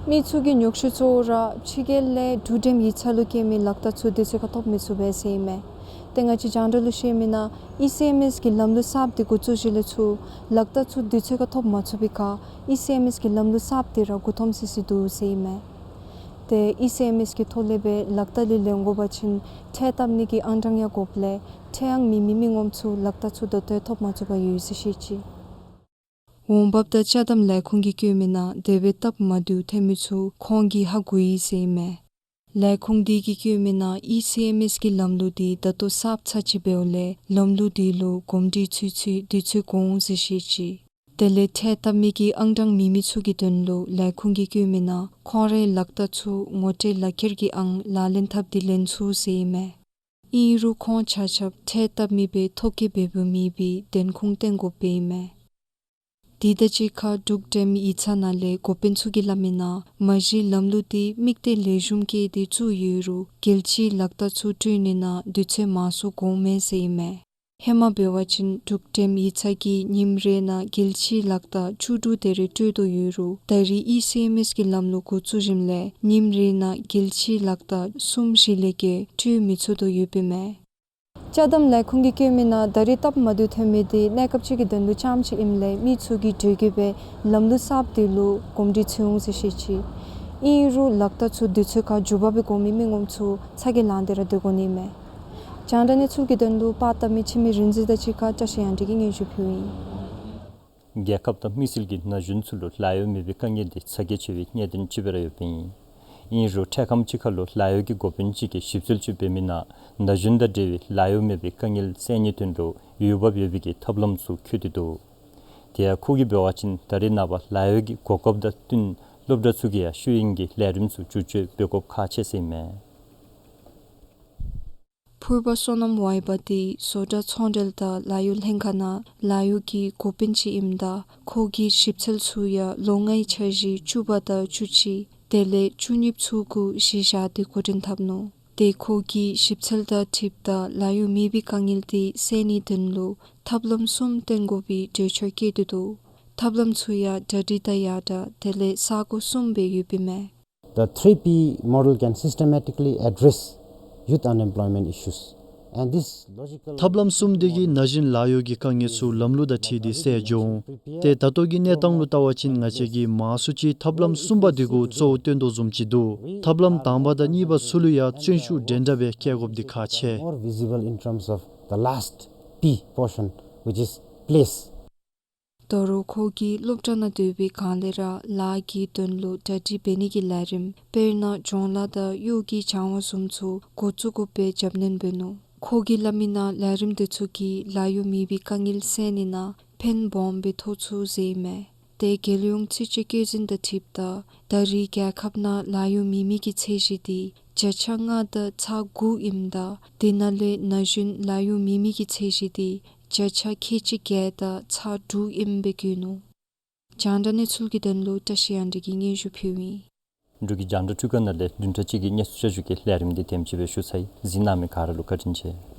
མི་ཚུ་གི་ཉོགས་བཤད་གཙོ་བོ་ར་ཕྱི་རྒྱལ་ལས་འབྲུག་འགྲེམས་ཡིག་ཚང་ལུ་བསྐྱོད་མི་ལག་བསྟར་ཚུ་དུས་ཚོད་ཁར་ཐོབ་མི་ཚུགས་པས་ཟེར་ཨིན་མས། ཏེ་ང་བཅས་རྒྱང་བསྒྲགས་ལུ་ཤེས་མི་ནང་ཨི་སི་ཨེམ་ཨེས་ཀྱི་ལམ་ལུགས་གསརཔ་འདི་འགོ་བཙུགས་ཞིནམ་ལས་ཚུར་ལག་བསྟར་ཚུ་དུས་ཚོད་ཁར་ཐོབ་མ་ཚུགས་པའི་ཁར་ཨི་སི་ཨེམ་ཨེས་ཀྱི་ལམ་ལུགས་གསརཔ་འདི་ར་མགུ་འཐོམ་སི་སི་འདུག་ཟེར་ཨིན་མས། ཏེ་ཨི་སི་ཨེམ་ཨེས་ཀྱི་ཐོག་ལས་སྦེ་ལག་བསྟར་ལས་ལེན་དགོ་པ་ཅིན་ཁྲལ་བཏབ་ནི་གི་ཨང་གྲངས་ཡང་དགོཔ་ལས་ཁྲལ་ཡང་མེད་མི་མི་ངོམ་ཚུ་ལག་བསྟར་ཚུ་ད་ལྟོ་ཐོབ་མ་ཚུགས་པར་ཡོད་ཟེར་བཤད་ཅི། འོང་འབབ་དང་ཅ་དམ་ལས་ཁུངས་ཀྱིས་བཀོད་མི་ནང་དེ་སྦེ་སྟབས་མ་བདེཝ་ཐོན་མི་ཚུ་ཁོང་གིས་ཧ་གོ་ཡི་ཟེར་ཨིན་མས། ལས་ཁུངས་འདི་གིས་བཀོད་མི་ནང་ཨི་སི་ཨེམ་ཨེས་ཀྱི་ལམ་ལུགས་འདི་ད་ལྟོ་གསརཔ་ཚར་ཅིག་འབདཝ་ལས་ལམ་ལུགས་འདི་ལུ་གོམས་འདྲིས་ཚུད་ཚུད་དུས་ཚོད་འགོར་འོང་ཟེར་བཤད་ཅི། དེ་ལས་ཁྲལ་བཏབ་མི་གི་ཨང་གྲངས་མེད་མི་ཚུ་གི་དོན་ལུ་ལས་ཁུངས་ཀྱིས་བཀོད་མི་ནང་ཁོང་རའི་ལག་བསྟར་ཚུ་ངོ་སྤྲོད་ལག་ཁྱེར་གྱི་ཨང་ལག་ལེན་འཐབ་སྟེ་ལེན་ཚུགས་ཟེར་ཨིན་མས། ཨིན་རུང་ཁོང་ཆ་ཁྱབ་ཁྲལ་བཏབ་མི་སྦེ་ཐོ་བཀོད་འབད་འབདཝ་མེད་པའི་བདེན་ཁུངས་བཏོན་དགོཔ་ཨིན་མས། དེ་དང་གཅིག་ཁར་འབྲུག་འགྲེམས་ཡིག་ཚང་ནང་ལས་འགོ་དཔོན་ཚུ་གིས་སླབ་མི་ནང་མ་གཞི་ལམ་ལུགས་འདི་དམིགས་གཏད་ལེགས་ཤོམ་བསྐྱེད་དེ་བཙུགས་ཡོད་རུང་རྒྱལ་སྤྱིའི་ལག་བསྟར་ཚུ་སྤྲོད་ནི་ནང་དུས་ཚོད་མང་སུ་འགོརཝ་མས་ཟེར་ཨིན་མས། ཧེ་མ་འབད་བ་ཅིན་འབྲུག་འགྲེམས་ཡིག་ཚང་གིས་ཉིནམ་རེ་ནང་རྒྱལ་སྤྱིའི་ལག་བསྟར་བཅུ་དྲུག་དེ་རེ་སྤྲོད་དོ་ཡོད་རུང་ད་རེས་ཨི་སི་ཨེམ་ཨེས་ཀྱི་ལམ་ལུགས་འགོ་བཙུགས་ཞིནམ་ལས་ཉིནམ་རེ་ནང་རྒྱལ་སྤྱིའི་ལག་བསྟར་གསུམ་བཞི་ལས་བརྒལ་སྤྲོད་མི་ཚུགས་དོ་ཡོདཔ་ཨིན་མས། ཅ་དམ་ལས་ཁུངས་ཀྱིས་བཀོད་མི་ནང་ད་རེས་སྟབས་མ་བདེཝ་ཐོན་མི་འདི་གནས་སྐབས་ཅིག་གི་དོན་ལུ་རྐྱངམ་ཅིག་ཨིནམ་ལས་མི་ཚུ་གིས་འགྲོས་ཀྱིས་སྦེ་ལམ་ལུགས་གསརཔ་འདི་ལུ་གོམས་འདྲིས་ཚུད་འོང་ཟེར་བཤད་ཅི། ཨིན་རུང་ལག་བསྟར་ཚུ་དུས་ཚོད་ཁར་མཇུག་བསྡུ་འབད་དགོ་མི་མི་ངོམ་ཚུ་ཚ་གྱང་ལང་སྟེ་ར་སྡོད་དགོ་ནི་མས། རྒྱང་བསྒྲགས་གནས་ཚུལ་གྱི་དོན་ལུ་པར་བཏབ་མི་འཆི་མེད་རིག་འཛིན་དང་གཅིག་ཁར་བཀྲ་ཤིས་དབྱངས་སྒྲོན་གྱིས་སྙན་ཞུ་ཕུལཝ་ཨིན། རྒྱལ་ཁབ་དང་དམིགས་བསལ་གྱི་ན་གཞོན་ཚུ་ལུ་ལཱ་གཡོག་མེད་པའི་དཀའ་ངལ་འདི་ཚ་གྱང་ཆེ་བའི་གནད་དོན་ཅིག་སྦེ་ར་ཡོདཔ་ཨིན། ཨིན་རུང་འཕྲལ་ཁམས་ཅིག་ཁར་ལུ་ལཱ་གཡོག་གི་འགོ་དཔོན་ཅིག་གིས་ཞིབ་འཚོལ་ཅིག་འབད་མི་ནང་ན་གཞོན་དང་འབྲེལ་བའི་ལཱ་གཡོག་མེད་པའི་དཀའ་ངལ་སེལ་ནིའི་དོན་ལུ་འོས་འབབ་ཡོད་པའི་གི་ཐབས་ལམ་ཚུ་བཀོད་དེ་འདུག། དེ་ཡང་ཁོ་གིས་འབད་བ་ཅིན་ད་རེས་ནངས་པ་ལཱ་གཡོག་གི་གོ་སྐབས་དང་བསྟུན་སློབ་གྲྭ་ཚུ་གིས་ཡང་ཤེས་ཡོན་གྱི་ལས་རིམ་ཚུ་བསྒྱུར་བཅོས་འབད་དགོཔ་ཁག་ཆེ་ཟེར་ཨིན་མས། ཕུར་པ་བསོད་ནམས་ཝའི་པ་འདི་བཟོ་གྲྭ་ཚོང་འབྲེལ་དང་ལཱ་གཡོག་ལྷན་ཁག་ནང་ལཱ་གཡོག་གི་འགོ་དཔོན་ཅིག་ཨིནམ་ད་ཁོ་གི་ཞིབ་འཚོལ་ཚུ་ཡང་ལོ་ལྔའི་འཆར་གཞི་བཅུ་པ་དང་བཅུ་གཅིག་དེ་ལས་བཅུ་གཉིས་ཚུ་གུ་གཞི་བཞག་སྟེ་འགོ་འདྲེན་འཐབ་ནུག། ཏེ་ཁོ་གིས་ཞིབ་འཚོལ་དང་འཁྲིལཝ་ད་ལཱ་གཡོག་མེད་པའི་དཀའ་ངལ་དེ་སེལ་ནིའི་དོན་ལུ་ཐབས་ལམ་གསུམ་བཏོན་དགོ་པའི་གྲོས་འཆར་བཀོད་དེ་འདུག། ཐབས་ལམ་ཚུ་ཡང་གྲ་སྒྲིག་དང་ཡར་དྲག་དེ་ལས་ས་གོ་གསུམ་སྦེ་ཡོདཔ་ཨིན་མས། The three P model can systematically address youth unemployment issues. And this logical ཐབས་ལམ་གསུམ་དེ་གིས་ན་གཞོན་ལཱ་གཡོག་གི་དཀའ་ངལ་ཚུ་ལམ་ལུགས་དང་འཁྲིལ་ཏེ་སེལ་འགྱོ་འོང་། ཏེ་ད་ལྟོ་གི་གནས་སྟངས་ལུ་བལྟ་བ་ཅིན་ང་བཅས་ཀྱིས་མང་སུ་ཅིག་ཐབས་ལམ་གསུམ་པ་དེ་གུ་གཙོ་བོ་བཏོན་དོ་བཟུམ་ཅིག་འདུག། ཐབས་ལམ་དང་པ་དང་གཉིས་པ་ཚུ་ལུ་ཡང་བརྩོན་ཤུགས་འདྲན་འདྲ་སྦེ་བསྐྱེད་དགོཔ་འདི་ཁག་ཆེ། More visible in terms of the last P portion, which is place. དོ་རུང་ཁོ་གིས་སློབ་གྲྭ་ནང་སྡོད་པའི་སྒང་ལས་ར་ལཱ་གི་དོན་ལུ་གྲ་སྒྲིག་འབད་ནི་གི་ལས་རིམ་དཔེར་ན་གྱོང་ལཱ་དང་གཡོག་གི་སྦྱང་བ་བཟུམ་ཚུ་འགོ་བཙུགས་དགོ་པའི་རྒྱབ་སྣོན་འབད་ནུག། ཁོ་གིས་སླབ་མི་ནང་ལས་རིམ་དེ་ཚུ་གིས་ལཱ་གཡོག་མེད་པའི་དཀའ་ངལ་སེལ་ནི་ནང་ཕན་སྦོམ་སྦེ་ཐོགས་ཚུགས་ཟེར་ཨིན་མས། ཏེ་རྒྱལ་ཡོངས་ཚུད་ཅིག་བཀོད་འཛིན་དང་འཁྲིལཝ་ད་ད་རེས་རྒྱལ་ཁབ་ནང་ལཱ་གཡོག་མེད་མི་གི་ཚད་གཞི་དེ་བརྒྱ་ཆ་ལྔ་དང་ཚག་དགུ་ཨིནམ་ད་དེ་ནང་ལས་ན་གཞོན་ལཱ་གཡོག་མེད་མི་གི་ཚད་གཞི་དེ་བརྒྱ་ཆ་ཁལ་གཅིག་བརྒྱད་དང་ཚག་དྲུག་ཨིནམ་སྦེ་བཀོད་ནུག། རྒྱང་བསྒྲགས་གནས་ཚུལ་གྱི་དོན་ལུ་བཀྲ་ཤིས་དབྱངས་སྒྲོན་གྱིས་སྙན་ཞུ་ཕུལཝ་ཨིན། འབྲུག་གི་རྒྱང་བསྒྲགས་ཁྲུས་ཁང་ནང་ལས་བདུན་ཕྲག་གཅིག་གི་གནས་ཚུལ་བསྐྱར་ཞུ་གི་ལས་རིམ་འདི་དེམ་ཅིག་སྦེ་ཞུ་ཚར་ཡི། གཟིགས་གནང་མི་ག་ར་ལུ་བཀའ་དྲིན་ཆེ།